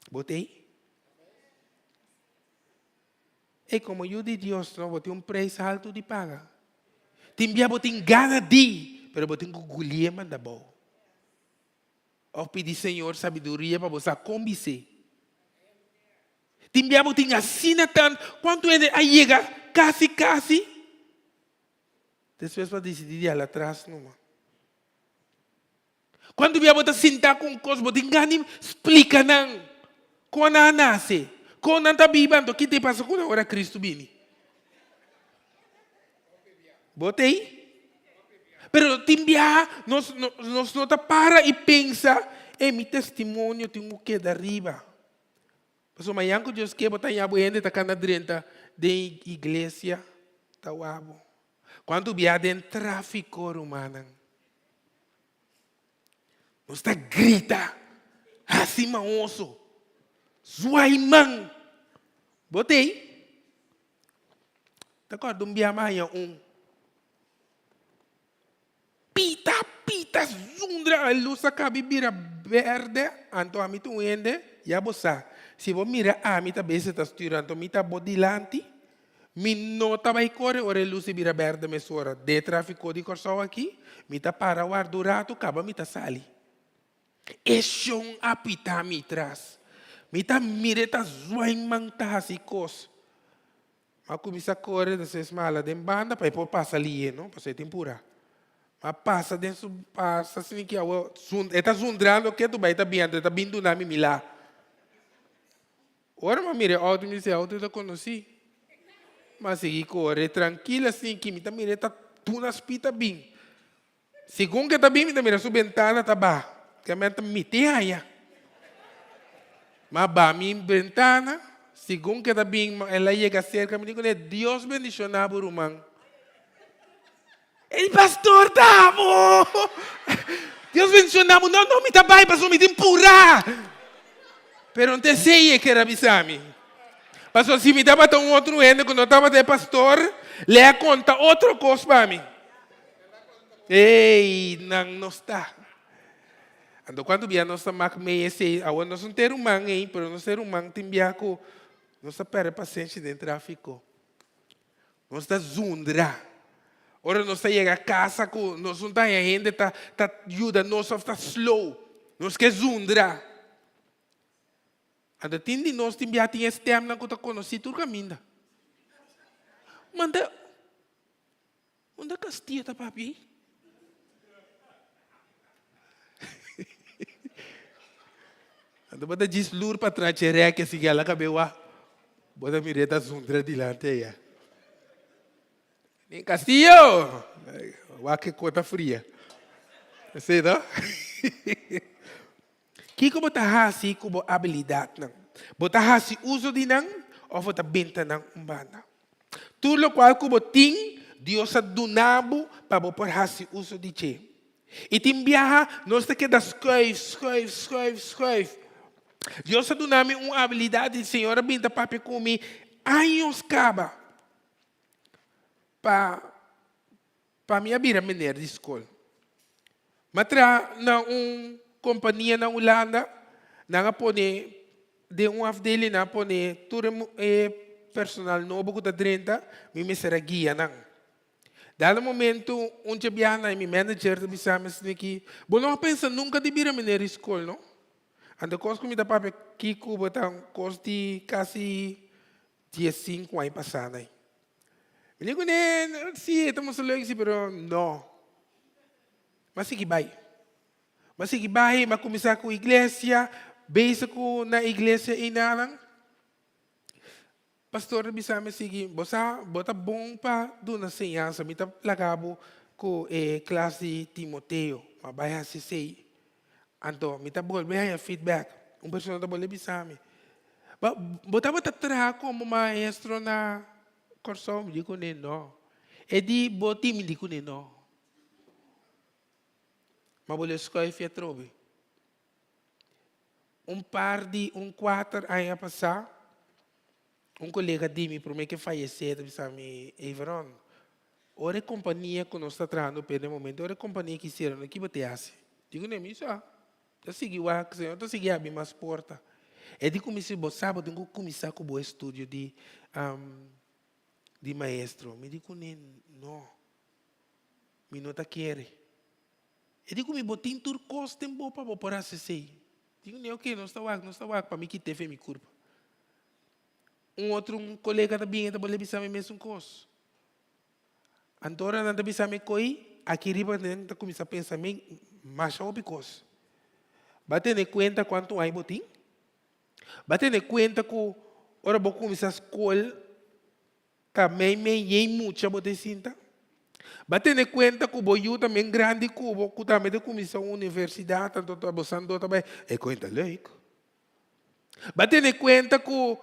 D: Bo ta ei? Ei, komo yu di Dios, no, bo tin un preis haltu di paga. Tin bia bo tin gana di, pero bo tin ku gulié manda bou. Òf pidi Señor sabiduria pa bo sa kon bis'é. Tin bia bo tin asina tant kuantu hende a yega kasi kasi despues bo a disidí di hala atras numa. Kuantu bia bo ta sinta ku un kos bo tin gana di splika nan kon nan a nase, kon nan ta biba anto ki ta pasa ku nan ora Kristu bini. Bo ta ei? Pero tin biaha nos nos no ta para i pensa, e mi testimonio tin ku keda riba. Pasobra mañan ku Dios ke bo ta haña bo hende ta kanda drenta den iglesia ta wak bo. Kuantu bia den tráfiko rumannan nos ta grita, hasi maoso, zwai man. Bo t'ei? Ta kòrda un bia mi a haña un Pita, pita, zundra, e lus a kabi bira berde, anto ami ta un hende, ya bo sa, si bo mira ami ta bese ta stuur, anto mi ta bo dilanti, mi no ta bai kore ora e lus a bira berde mesora, den e trafiko di Kòrsou aki, mi ta para warda un ratu, kaba mi ta sali. E shon a pita mi tras, mi ta mira e ta zwai man ta hasi kos. Ma kuminsá kore despues mala den banda pa e por pasa lihe no, pasobra e tin purá. Ma pasa den su pasa asina ki awo e ta zundrando ketu bai ta bin anto e ta bin duna mi milá. Ora mi a mira e outo mi di e outo ta konosí. Mi a sigui kore trankil asina ki mi ta mira e ta duna spit ta bin. Segun ke ta bin mi ta mira su bentana ta baha. Ke men ta miti haya. Ma baha mi bentana, segun ke ta bin el a yega serka mi di kuné, Dios bendishoná bo ruman. E di, Pastor ta amo! Dios bendishoná bo. No, no, mi ta bai pasobra mi tin purá. Pero no ta esei e ker a bisa mi. Pasobra si mi tabata un otro hende ku no tabata e pastor, le a konta otro kos pa mi. Ey, nan no sta. Anto cuanto bia nos ta mak mey esey? Awor nos no tin ruman ey, pero nos tin ruman tin bia cu nos ta perde pasenshi den trafico. Nos ta zundra. Ora nos ta yega casa cu nos no ta haña hende ta ta yuda nos of ta slow. Nos ke zundra. Anto tin di nos tin bia tin e stemnan cu ta conoci tur caminda. Manda. Unda Castillo ta papia ei? Anto bo ta djis lur pa tra chereke si gela kabe wak. Bo ta mira e ta zundra dilanti aya. Nen Castillo! Wak ke kota fria. Esei no? Kiko bo ta hasi ku bo abilidatnan? Bo ta hasi uso di nan òf bo ta benta nan un banda? Tur lokual ku bo tin, Dios a duna bo pa bo por hasi uso di dje. I tin biaha nos ta keda skuif, skuif, skuif, skuif. Dios a duna mi un abilidat i Señor a bin ta papia ku mi años kaba pa Pa mi a bira meneer di skol. Mi a traha na un kompania na Hulanda, nan a pone den un afdeling nan a pone tur e personal nobo ku ta drenta, mi mester a guia nan. Dado momento un dje biaha nan mi manager ta bisa mi asina ki, bo no a pensa nunka di bira meneer di skol no? Anto kos ku mi ta papia kiko bo ta un kos di kasi diesinku aña pasá nan. Mi di kuné, sí, e ta mustra leuk sí, pero no. Mi a sigui bai. Mi a sigui bai, mi a kuminsá ku iglesia, bezig ku na iglesia einanan. Pastor ta bisa mi sigui, bo sa, bo ta bon pa duna señansa, mi ta laga bo ku e klas di Timoteo. Mi a bai hasi esei. Anto mi ta bolbe haña feedback. Un persona ta bolbe bisa mi, Ba, bo tabata traha komo maestro na Kòrsou? Mi di kuné, No. E di, Bo tin? Mi di kuné, No. Ma bo lo skuif atrobe. Un par di, un kuater aña pasá, Un kolega di mi promé ke fayesé ta bisa mi, Everon, ora e kompania ku nos ta trahando p'e den momento, ora e kompania kisiera no, ki bo te hasi? Digo ne, mi sa, ta sigui wak, Señor ta sigui habri mas porta. E di ku mi, si bo sa bo tin ku kuminsá ku bo estudio di di maestro. Mi di kuné, no, mi no ta kere. E di ku mi, bo tin tur kos den bo pa bo por hasi esei. Digo ne, oke, nos ta wak, nos ta wak pa mi kit'é fe mi kurpa. Un otro un kolega ta bin e ta bolbe bisa mi mesun kos. Anto ora nan ta bisa mi koi, aki riba nan ta kuminsá pensa mi masha hopi kos. Bo a tene kuenta kuantu aña bo tin? Bo a tene kuenta ku ora bo kuminsá skol ta mei mei yei mucha bo ta sinta? Bo a tene kuenta ku bo yu ta men grandi ku bo ku tambe ta kuminsá un universidat anto ta bo san dor ta bai e kuenta leuk. Bo a tene kuenta ku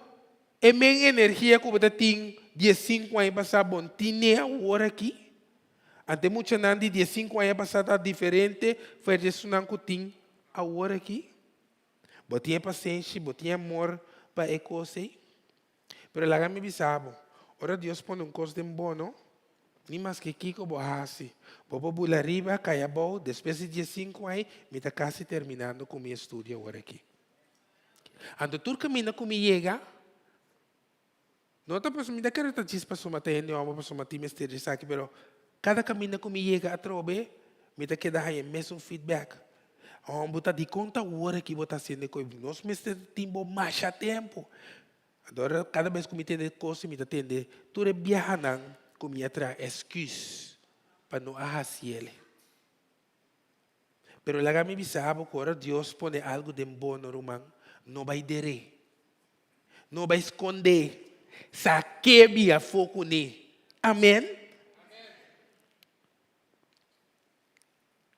D: e men energia ku bo ta tin diesinku aña pasá bo no tine awor aki? Anto e muchanan di diesinku aña pasá ta diferente for di esunnan ku tin awor aki? Bo tin e pasenshi, bo tin e amor pa e kos ei? Pero laga mi bisa bo, ora Dios pone un kos den bo no, ni maske kiko bo hasi, bo por bula riba, kai abou, despues di diesinku aña mi ta kasi terminando ku mi estudio awor aki. Anto tur kaminda ku mi yega, no ta pasobra mi ta kere ta djis pasobra ta hende hòmber pasobra tin mester di esaki, pero kada kaminda ku mi yega atrobe mi ta keda haña e mesun feedback. Hòmber bo ta dikon ta awor aki bo ta hasiendo e kos? Nos mester tin bo masha tempu. Anto kada bes ku mi tende kos mi ta tende tur e biahanan ku mi a traha esküs pa no a hasi el. Pero laga mi bisa bo ku ora Dios pone algu den bo no ruman, no bai der'é. No bai skond'é. Sak'é bia afó kuné. Amen.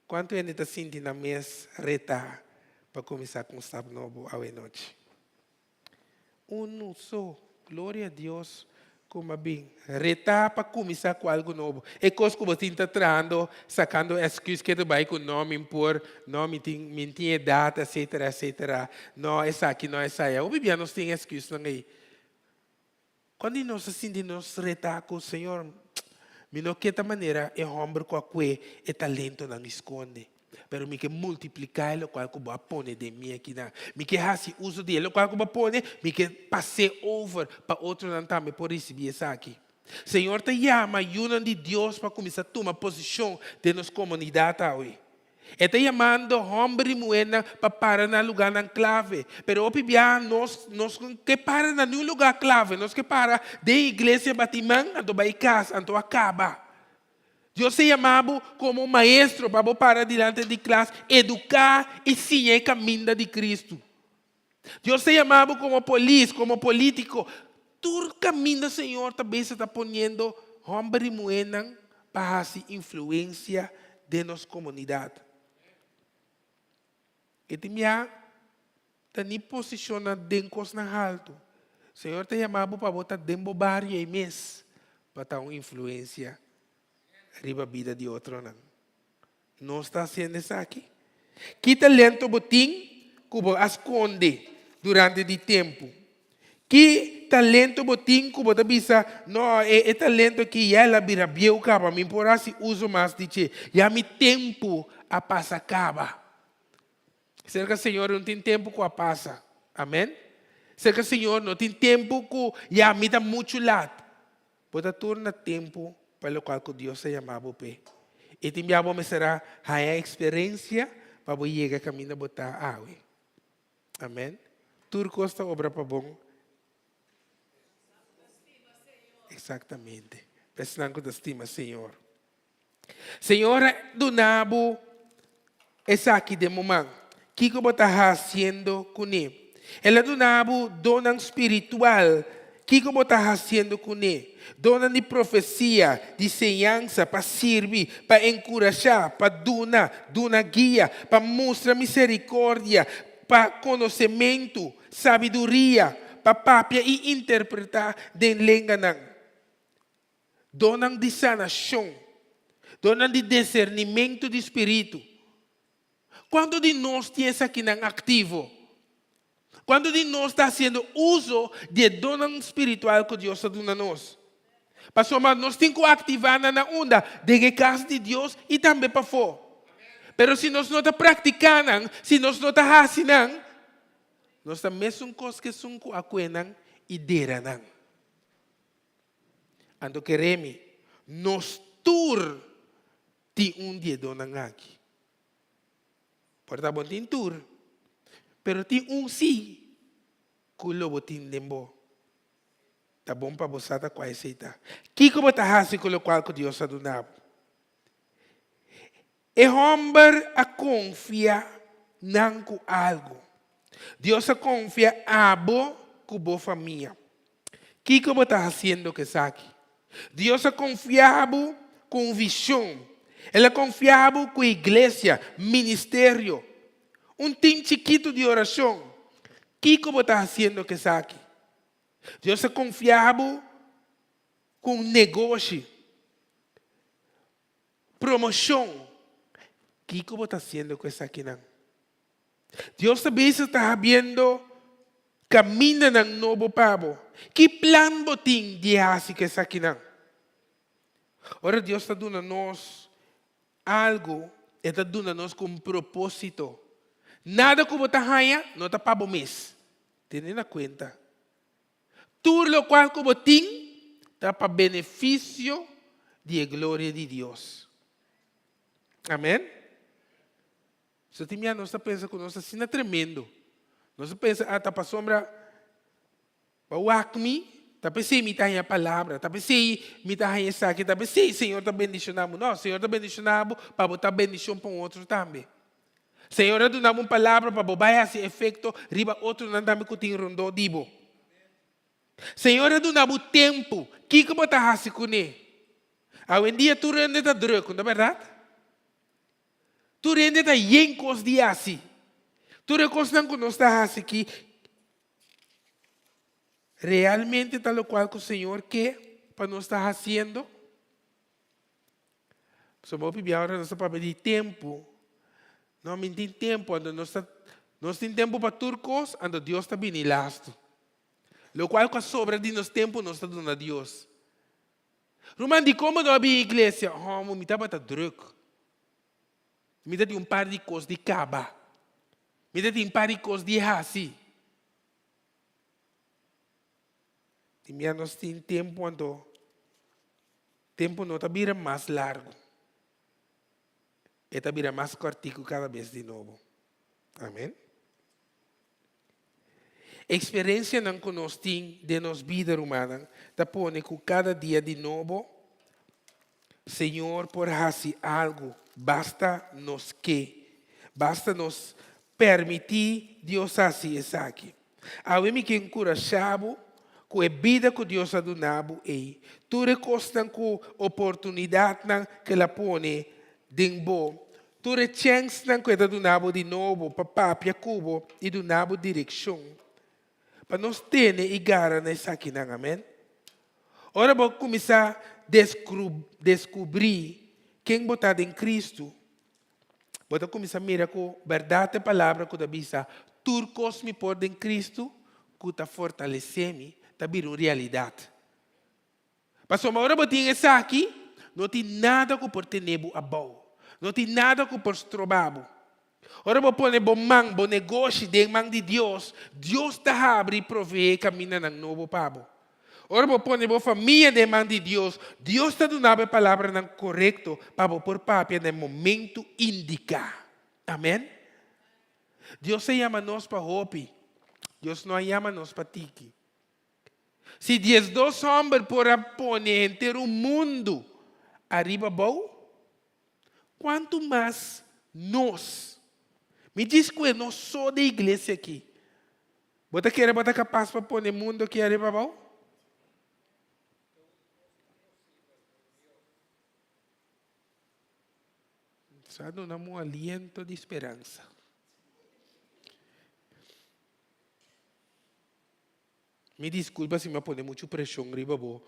D: Kuantu hende ta sinti nan mes retá pa kuminsá ku un stap nobo awe nochi? Unu so. Gloria a Dios ku mi a bin retá pa kuminsá ku algu nobo. E kos ku bo tin ta trahando, sakando èsküs ke ta bai ku no mi por, no mi tin mi tin edat etsetera etsetera, no esaki no esaya. Hopi bia nos tin èsküsnan ei. Cuando nos a sinti nos reta cu Señor, mi no ke ta manera e homber cu a cue e talentonan y sconde, pero mi ke multiplica e locual cu bo a pone den mi akinan. Mi ke haci uso di e locual cu bo a pone, mi ke pas'e over pa otronan tambe por ricibi esaki. Señor ta yama yunan di Dios pa cuminsa tuma posicion den nos comunidad awe. E ta yamando hòmber i muhernan pa para na lugánan klave. Pero hopi biaha nos nos ke para na niun lugá klave. Nos ke para den iglesia bati man anto bai kas anto a kaba. Dios ta yama bo komo maestro pa bo para dilanti di klas, eduká i siña e kaminda di Kristu. Dios ta yama bo komo polis, komo polítiko. Tur kaminda Señor ta bes ta poniendo hòmber i muhénan pa hasi influensia den nos komunidat. E tin bia ta ni posishonnan den kosnan haltu. Señor ta yama bo pa bo ta den bo bario ei mes pa ta un influensia riba bida di otronan. Nos ta hasiendo esaki? Ki talento bo tin ku bo a skonde durante di tempu? Ki talento bo tin ku bo ta bisa, No, e e talento aki ya el a bira bieu kaba, mi por hasi uso mas di dje, ya mi tempu a pasa kaba. Serka Señor no tin tempu ku a pasa. Amen. Serka Señor no tin tempu ku ya mi ta muchu lat. Bo ta tur na tempu pa lokual ku Dios a yama bo p'e. I tin bia bo mester a haña eksperensia pa bo yega kaminda bo ta awe. Amen. Tur kos ta obra pa bon. Eksaktamente. Pa esnan ku ta stima Señor. Señor a duna bo esaki den bo man. Kiko bo ta hasiendo kuné? El a duna bo donnan spiritual. Kiko bo ta hasiendo kuné? Donnan di profesia, di señansa, pa sirbi, pa enkurashá, pa duna, duna guia, pa mustra miserikordia, pa konosementu, sabiduria, pa papia i interpretá den lenganan. Donnan di sanashon, donnan di desernimentu di spiritu. Kuantu di nos tin esakinan aktivo? Kuantu di nos ta hasiendo uso di e donnan spiritual ku Dios a duna nos? Pasobra nos tin ku aktivá nan na unda? Den e kas di Dios i tambe pafó. Pero si nos no ta praktiká nan, si nos no ta hasi nan, nos ta mesun kos ku esun ku a kue nan i dera nan. Anto kere mi, nos tur tin un di e donnan aki. Por ta bo tin tur, pero tin un si ku lo bo tin den bo. Ta bon pa bo sa ta kua esei ta. Kiko bo ta hasi ku lokual ku Dios a duna bo? E hòmber a konfia nan ku algu. Dios a konfia abo ku bo famia. Kiko bo ta hasiendo ku esaki? Dios a konfia bo ku un vishon. El a konfia bo ku iglesia, ministerio, un tim chikitu di orashon. Kiko bo ta hasiendo ku esaki? Dios a konfia bo ku un negoshi, promoshon. Kiko bo ta hasiendo ku esakinan? Dios ta bisa ta habiendo kamindanan nobo pa bo. Ki plan bo tin di hasi ku esakinan? Ora Dios ta duna nos algu, e ta duna nos ku un propósito. Nada ku bo ta haña no ta pa bo mes. Tene na kuenta. Tur lokual ku bo tin ta pa benefisio di e gloria di Dios. Amen. So tin bia nos ta pensa ku nos asina tremendo. Nos ta pensa, ah, ta pasobra bo a wak mi, ta p'esei mi ta haña palabra, ta p'esei mi ta haña esaki, ta p'esei Señor ta bendishoná bo. No, Señor ta bendishoná bo pa bo ta bendishon pa un otro tambe. Señor a duna bo un palabra pa bo bai hasi efekto riba otronan tambe ku tin rondó di bo. Señor a duna bo tempu, kiko bo ta hasi kuné? Awendia tur hende ta drùk, no ta bèrdat? Tur hende ta yen kos di hasi. Tur e kosnan ku nos ta hasi aki realmente ta lokual ku Señor ke pa nos ta hasiendo? Pasobra hopi bia ora nos ta papia di tempu, no, mi tin tempu, anto nos ta, nos tin tempu pa tur kos, anto Dios ta bini lastu. Lokual ku a sobra di nos tempu nos ta duna Dios. Ruman, dikon bo no a bin iglesia? Hòmber, mi tabata drùk. Mi ta tin un par di kos di kaba. Mi ta tin un par di kos di hasi. I mira nos tin tempu anto tempu no ta bira mas largu. E ta bira mas kòrtiku kada bes di nobo. Amen. Eksperensianan ku nos tin den nos bida, rumannan, ta pone ku kada dia di nobo Señor por hasi algu, basta nos ke, basta nos permití Dios hasi esaki. Awe mi ke enkurashá bo ku e bida ku Dios a duna bo ei, tur e kosnan ku oportunidatnan ku el a pone den bo, Tur e chènsnan ku e ta duna bo di nobo pa papia ku bo i duna bo direkshon, pa nos tene i gara na esakinan. Amèn. Ora bo kuminsá deskubrí ken bo ta den Kristu, bo ta kuminsá mira ku bèrdat e palabra ku ta bisa, Tur kos mi por den Kristu ku ta fortalesé mi, ta bira un realidat. Pasobra ora bo tin esaki, no tin nada ku por tene bo abou. No tin nada ku por stroba bo. Ora bo pone bo man, bo negoshi den man di Dios, Dios ta habri i proveé kamindanan nobo pa bo. Ora bo pone bo famia den man di Dios, Dios ta duna bo e palabranan korekto pa bo por papia na e momentu indiká. Amèn. Dios a yama nos pa hopi, Dios no a yama nos pa tiki. Si diesdos hòmber por a pone henter un mundu ariba abou, kuantu mas nos? Mi djis ku e nos so den iglesia aki. Bo ta kere bo ta kapas pa pone mundu aki ariba abou? Sa duna mi un aliento di speransa. Mi disculpa si mi a pone mucho presion riba bo.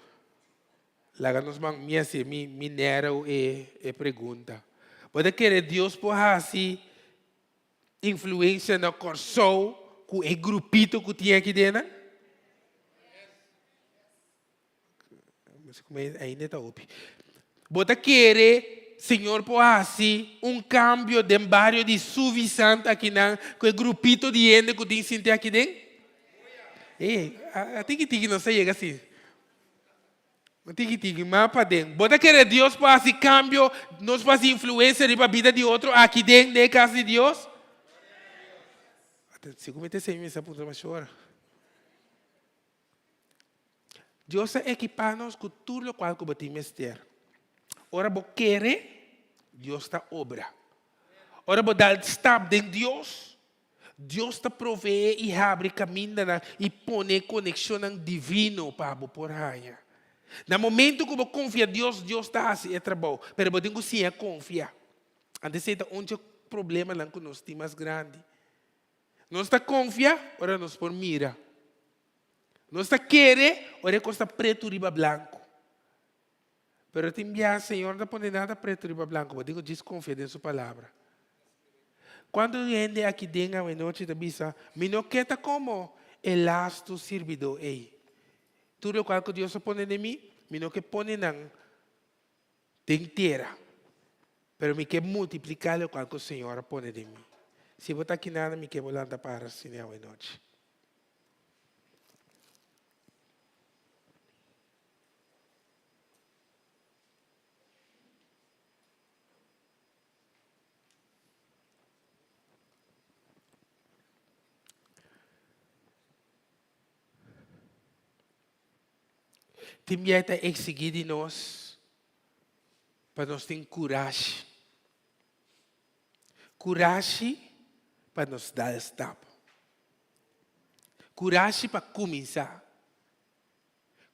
D: Laga nos man mi haci mi mi narrow e e pregunta. Bo ta kere Dios por haci influencia na Corsou cu e grupito cu tin aki den nan? Ainda ta hopi. Bo ta kere Señor por hasi un kambio den bario di Suvisant akinan ku e grupito di hende ku tin sinti aki den? Ey, a tiki tiki nos ta yega asi. A tiki tiki, mas paden. Bo ta kere Dios por hasi kambio, nos por hasi influensia riba bida di otro aki den, den e kas di Dios? Segun mi ta esei mi mester a puntra mashora. Dios a ekipá nos ku tur lokual ku bo tin mester. Ora bo kere, Dios ta obra. Ora bo dal stap den Dios, Dios ta proveé i habri kamindanan i pone konekshonnan divino pa bo por haña. Na momentu ku bo konfia Dios, Dios ta hasi e trabou, pero bo tin ku siña konfia. Anto esei ta un dje problemanan ku nos tin mas grandi. Nos ta konfia ora nos por mira. Nos ta kere ora e kos ta pretu riba blanku. Pero tin biaha Señor no ta pone nada pretu riba blanku, bo tin ku djis konfia den Su Palabra. Kuantu hende aki den awenochi ta bisa, Mi no ke ta komo e lastu sirbidó ei. Tur lokual ku Dios a pone den mi, mi no ke pone nan den tera, pero mi ke multipliká lokual ku Señor a pone den mi. Si bo ta aki nada, mi ke bo lanta para asina awenochi. Tin bia ta eksigí di nos pa nos tin kurashi. Kurashi pa nos dal stap. Kurashi pa kuminsá.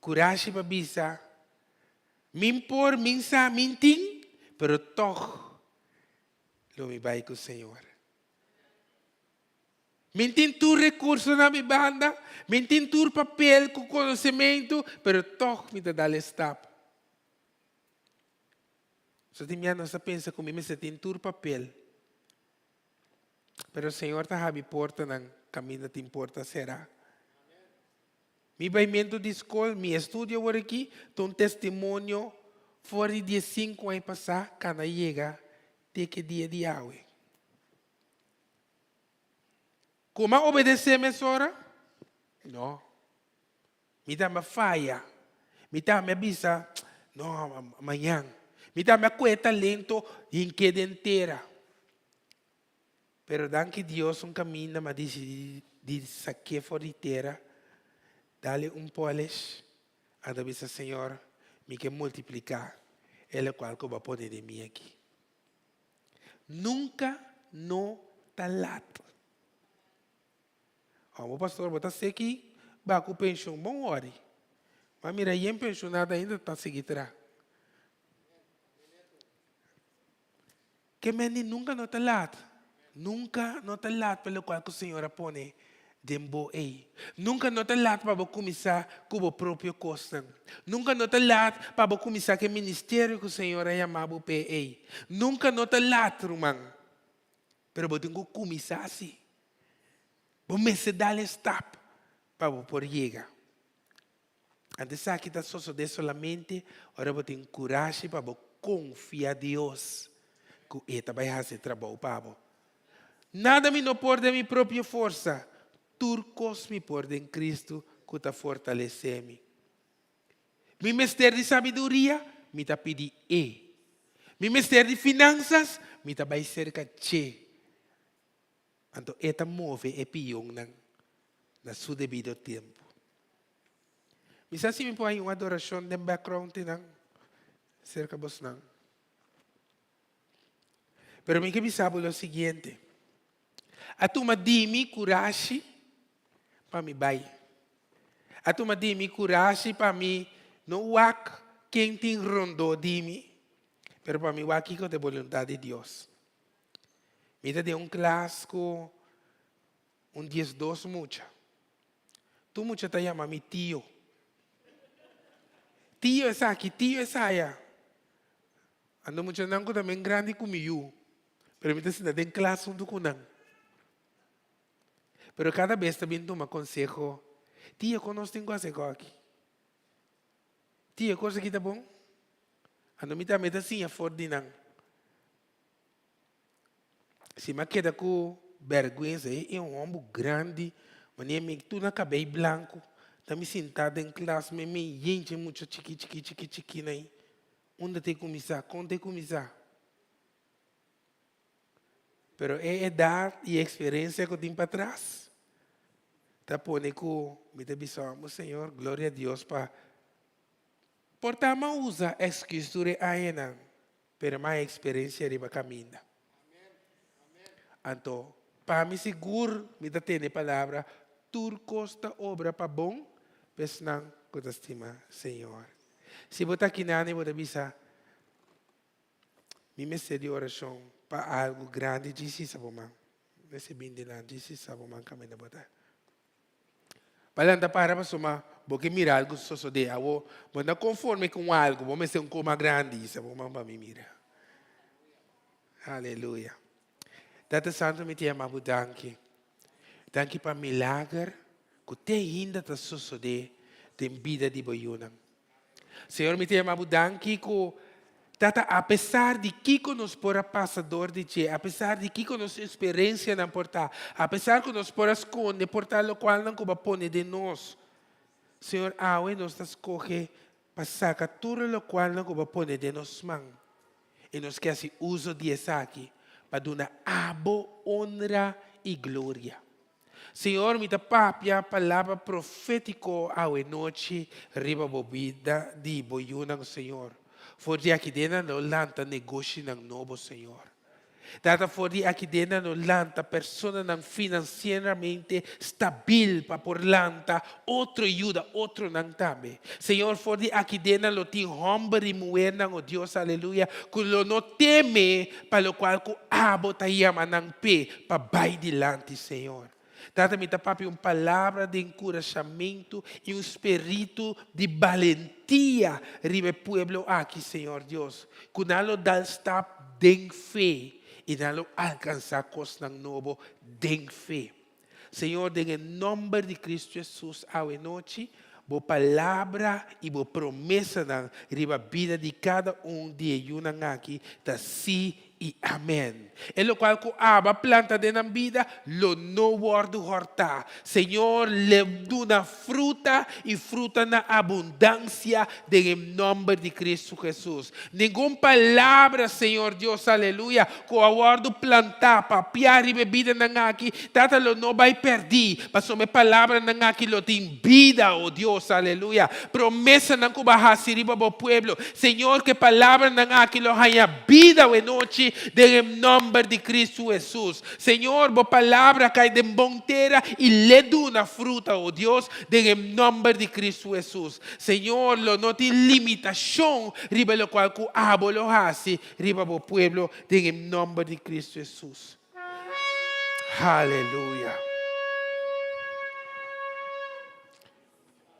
D: Kurashi pa bisa, Min por, min sa, min tin, pero tòg lo mi bai ku Señor. Min tin tur rekurso na mi banda, min tin tur papel ku konosementu, pero tòg mi ta dal e stap. So tin bia nos ta pensa ku mi mester tin tur papel. Pero Señor ta habi portanan kaminda tin porta será. Mi baimentu di skol, mi estudio awor aki, ta un testimonio for di diesinku aña pasá kanda yega te ke dia di awe. Ku m'a obedesé mesora? No. Mi tambe a faya. Mi tambe a bisa, No, mañan. Mi tambe a kohe talento hink'é den tera. Pero danki Dios un kaminda m'a disidí di sak'é for di tera, dale un polish, anto bisa, Señor, mi ke multipliká e lokual ku bo a pone den mi aki. Nunka no ta lat. Amo pastor bo ta seki ba ku penshon bon wòri. Ma mira yen penshonado ainda ta sigui tra. Ke mende nunka no ta lat. Nunka no ta lat pa lokual ku Señor a pone den bo ei. Nunka no ta lat pa bo kuminsá ku bo propio kosnan. Nunka no ta lat pa bo kuminsá ku e ministerio ku Señor a yama bo p'e ei. Nunka no ta lat, ruman. Pero bo tin ku kuminsá si. Bo mester dal e stap pa bo por yega. Anto esaki ta sosodé solamente ora bo tin kurashi pa bo konfia Dios ku e ta bai hasi e trabou pa bo. Nada mi no por den mi propio forsa, tur kos mi por den Kristu ku ta fortalesé mi. Mi mester di sabiduria, mi ta pidi E. Mi mester di finansas, mi ta bai serka dje. Anto E ta move e pionnan na su debido tempu. Mi sa si mi por haña un adorashon den background einan serka bosnan. Pero mi ke bisa bo lo siguiente, A tuma di mi kurashi pa mi bai. A tuma di mi kurashi pa mi no wak ken tin rondó di mi, pero pa mi wak kiko ta e boluntat di Dios. Mi ta den un klas ku un diesdos mucha. Tur mucha ta yama mi tio. Tio esaki, tio esaya. Anto muchanan ku ta men grandi ku mi yu, pero mi ta sinta den klas huntu ku nan. Pero kada bes ta bin tuma konseho, Tio, kon nos tin ku hasi aki? Tio, kos aki ta bon? Anto mi tambe ta siña for di nan. Si mi a keda ku bèrgwensa, e un hòmber grandi, manera mi tur na kabei blanku, ta mi sintá den klas meimei yen dje mucha chikí chikí chikí chikí nan ei. Unda ta e kuminsá? Kon ta e kuminsá? Pero e edat i e eksperensia ku tin patras ta pone ku mi ta bisa, Señor, gloria a Dios pa. Por ta m'a usa excuse tur e añanan, pero m'a experiencia riba caminda. Anto, pa mi sigur mi ta tende e palabra, tur cos ta obra pa bon pa esnan cu ta stima Señor. Si bo ta akinan i bo ta bisa, Mi mester di oracion pa algo grandi, djis hisa bo man. Mester bin dilanti, djis hisa bo man caminda bo ta. Pa lanta para pasobra bo ke mira algu sosodé. Awor, bo no ta konforme ku un algu, bo mester un kos mas grandi. Isa bo man pa mi mira. Aleluya. Tata Santu, mi ta yama bo danki. Danki pa milager ku te ainda ta sosodé den bida di bo yunan. Señor, mi ta yama bo danki ku Tata, apesar di kiko nos por a pasa dor di dje, apesar di kiko nos eksperensianan por ta, apesar ku nos por a skonde por ta lokualnan ku bo a pone den nos, Señor, awe nos ta skohe pa saka tur e lokualnan ku bo a pone den nos man i nos ke hasi uso di esaki pa duna abo onra i gloria. Señor, mi ta papia palabra profétiko awe nochi riba bo bida di bo yunan, Señor. For di aki den nan lo lanta negoshinan nobo, Señor. Tata, for di aki den nan lo lanta personanan finansieramente stabil pa por lanta otro i yuda otronan tambe. Señor, for di aki den nan lo tin hòmber i muhernan, o Dios, aleluya, ku lo no teme pa lokual ku abo ta yama nan p'e pa bai dilanti, Señor. Tata, mi ta papia un palabra di enkurashamentu i un spiritu di balentia riba e pueblo aki, Señor Dios, ku nan lo dal stap den fe i nan lo alkansá kosnan nobo den fe. Señor, den e nòmber di Kristu Hesus awe nochi, Bo palabra i Bo promesanan riba bida di kada un di e yunan aki ta sí i amèn. E lokual ku Aba planta den nan bida lo no wòrdu hòrtá. Señor, le duna fruta i fruta na abundansia den e nòmber di Kristu Hesus. Ningun palabra, Señor Dios, aleluya, ku a wòrdu plantá, papiá riba e bidanan aki, Tata, lo no bai pèrdí, pasobra e palabranan aki lo tin bida, o Dios, aleluya. Promesanan ku bo a hasi riba bo pueblo, Señor, ku e palabranan aki lo haña bida awe nochi den e nòmber di Kristu Hesus. Señor, bo palabra a kai den bon tera i le duna fruta, o Dios, den e nòmber di Kristu Hesus. Señor, lo no tin limitashon riba lokual ku abo lo hasi riba bo pueblo den e nòmber di Kristu Hesus. Haleluya.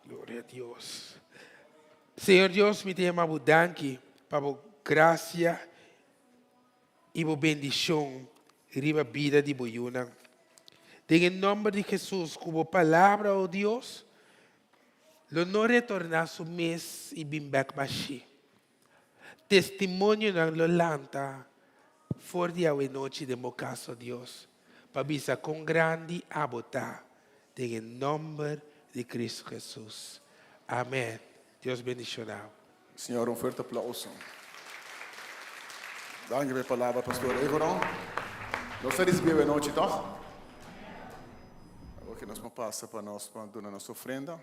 D: Gloria a Dios. Señor Dios, mi ta yama bo danki pa bo grasia i bo bendishon riba bida di bo yunan. Den e nòmber di Hesus, ku bo palabra, o Dios, lo no retorná su mes i bin bèk bashí. Testimonionan lo lanta for di awenochi den bo kas, o Dios, pa bisa kon grandi abo ta, den e nòmber di Kristu Hesus. Amèn. Dios bendishoná bo.
A: Señor un fuerte aplauso. Danki pa e palabra Pastor Egoron. Nos ta ricibi awe nochi toch? Awor ke nos por pasa pa nos pa duna nos ofrenda.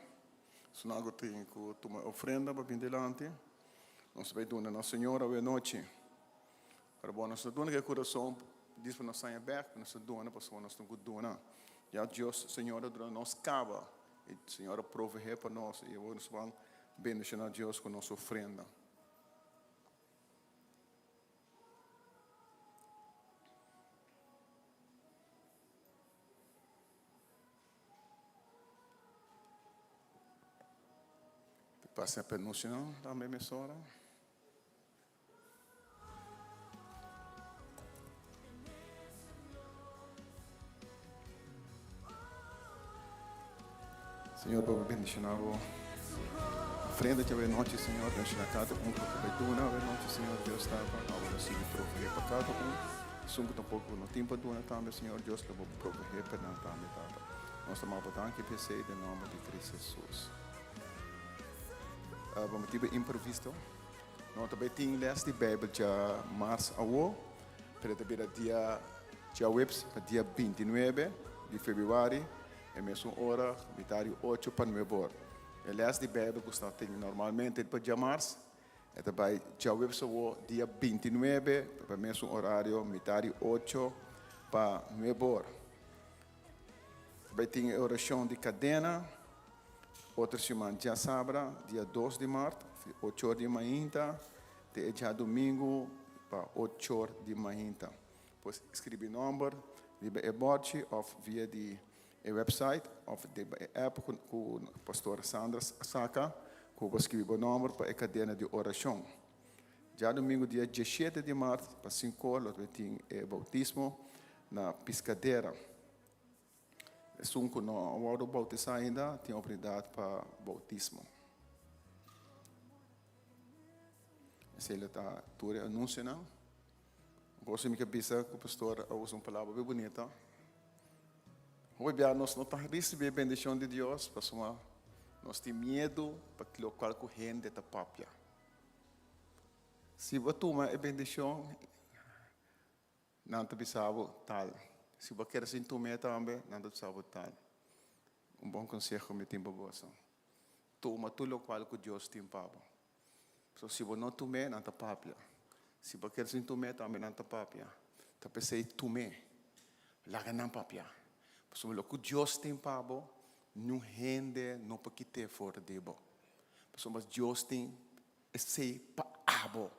A: Su nan ku tin ku tuma e ofrenda pa bin dilanti. Nos ta bai duna nos Señor awe nochi. Pero bon nos ta duna ku e kurason dis pa nos haña bek, nos ta duna pasobra nos tin ku duna. Ya Dios Señor a duna nos kaba i Señor a provehé pa nos i awor nos ban bendishoná Dios ku nos ofrenda. Pasa pa nos tambe mesora. Señor, pa bo bendiciona bo ofrenda djawe nochi, Señor. Bendiciona cada un cu ta bay duna awe nochi, Señor Dios Tata. Abo lo sigui provee pa cada un. Esun cu tampoco no tin pa duna tambe, Señor Dios, lo bo provee pa nan tambe, Tata. Nos ta maba danki p'esey den nomber di Cristo Jesus. Pa motibo imprevisto. No ta bay tin les di Bijbel dja mars awo, pero ta bira dia djaweps pa dia bintinuebe di februari, e mesun ora, mitad di ocho pa nuebe or. E les di Bijbel ku sta tin normalmente pa djamars, e ta bai djaweps awo dia bintinuebe pa e mesun orario mitar di ocho pa nuebe or. Ta bai tin e orashon di kadena otro siman djasabra dia dos di mart ocho or di mainta te e djadumingu pa ocho or di mainta. Por skribi nòmber riba e bòrchi òf via di e website òf riba e app ku Pastor Sandra a saka ku bo skribi bo nòmber pa e kadena di orashon. Djadumingu dia dieshete di mart pa sinku or lo ta tin e boutismo na Piscadera. Esun ku no a wòrdu boutisá ainda tin oportunidat pa boutismo. Esei lo ta tur e anunsionan. Gosi mi ke bisa ku pastor a usa un palabra hopi bunita. Hopi bia nos no ta risibí e bendishon di Dios pasobra nos tin miedu pa lokual ku hende ta papia. Si bo tuma e bendishon, Nan ta bisa bo tal. Si bo kere sin tum'é tambe, nan ta bisa bo tal. Un bon konseho mi tin pa boso, Tuma tur lokual ku Dios tin pa bo. Pasobra si bo no tum'é, nan ta papia. Si bo kere sin tum'é tambe, nan ta papia. Ta p'esei tum'é. Laga nan papia. Pasobra loke ku Dios tin pa bo, niun hende no por kit'é for di bo. Pasobra Dios tin esei pa abo.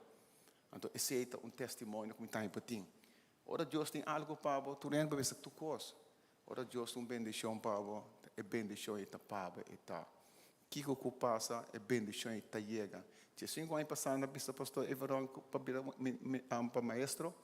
A: Anto esei ta un testimonio ku mi tambe por tin. Ora Dios tin algu pa bo, tur hende por bisa tur kos. Ora Dios tin un bendishon pa bo, e bendishon ei ta pa bo, e ta. Kiko ku pasa, e bendishon ei ta yega. Diesinku aña pasá mi a bisa Pastor Everon pa bira pa maestro.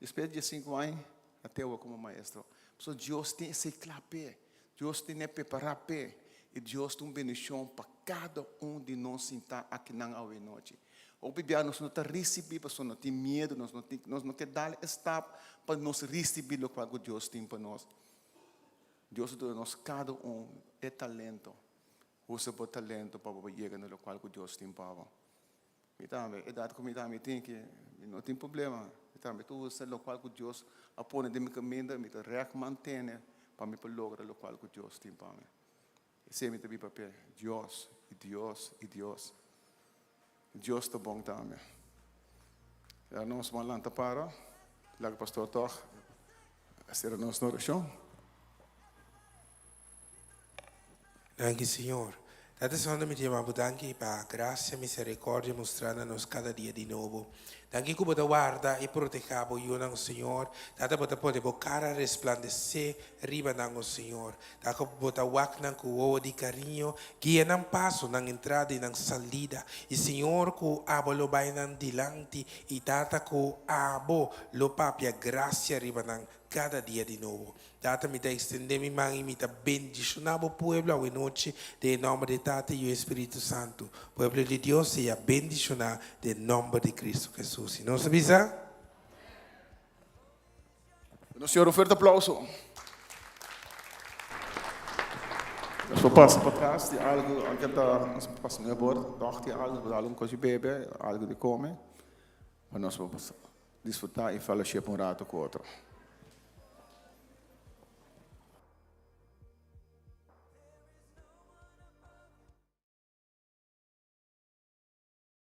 A: Despues di diesinku aña, a te awe komo maestro. Pasobra Dios tin esei kla p'e. Dios tene prepará p'e. I Dios tin un bendishon pa kada un di nos sintá akinan awe nochi. Hopi bia nos no ta risibí pasobra nos tin miedu, nos no tin, nos no ke dal e stap pa nos risibí lokual ku Dios tin pa nos. Dios a duna nos kada un e talento. Usa bo talento pa bo por yega na lokual ku Dios tin pa bo. Mi tambe, edat ku mi tambe tin ki, mi no tin problema. Mi tambe ta usa lokual ku Dios a pone den mi kaminda, mi ta rèk mantene pa mi por logra lokual ku Dios tin pa mi. Esei mi ta bin papia, Dios, i Dios, i Dios. Dios ta bon tambe. Ya nos ban lanta para, laga pastor tòg a sera nos na orashon.
D: Danki Señor. Tata Santo mi ta yama bo danki pa gracia, misericordia mustra na nos cada dia di nobo. Danki ku bo ta warda i proteha bo yunan o Señor. Tata bo ta pone bo kara resplandesé riba nan o Señor. Tata bo ta wak nan ku wowo di kariño, guia nan paso, nan entrada i nan salida. I Señor ku abo lo bai nan dilanti i Tata ku abo lo papia grasia riba nan kada dia di nobo. Tata, mi ta extendé mi man i mi ta bendishoná bo pueblo awenochi den e nòmber di Tata, Yu i Spiritu Santu. Pueblo di Dios sea bendishoná den nòmber di Kristu Hesus. I nos a bisa.
A: Nos Señor un fuerte aplauso. Nos por pasa pa tras di algo, aunke ta nos por pasa medio bord, toch di algo, nos por dal un cos di bebe, algo di come, pa nos por disfruta y fellowship un rato cu otro.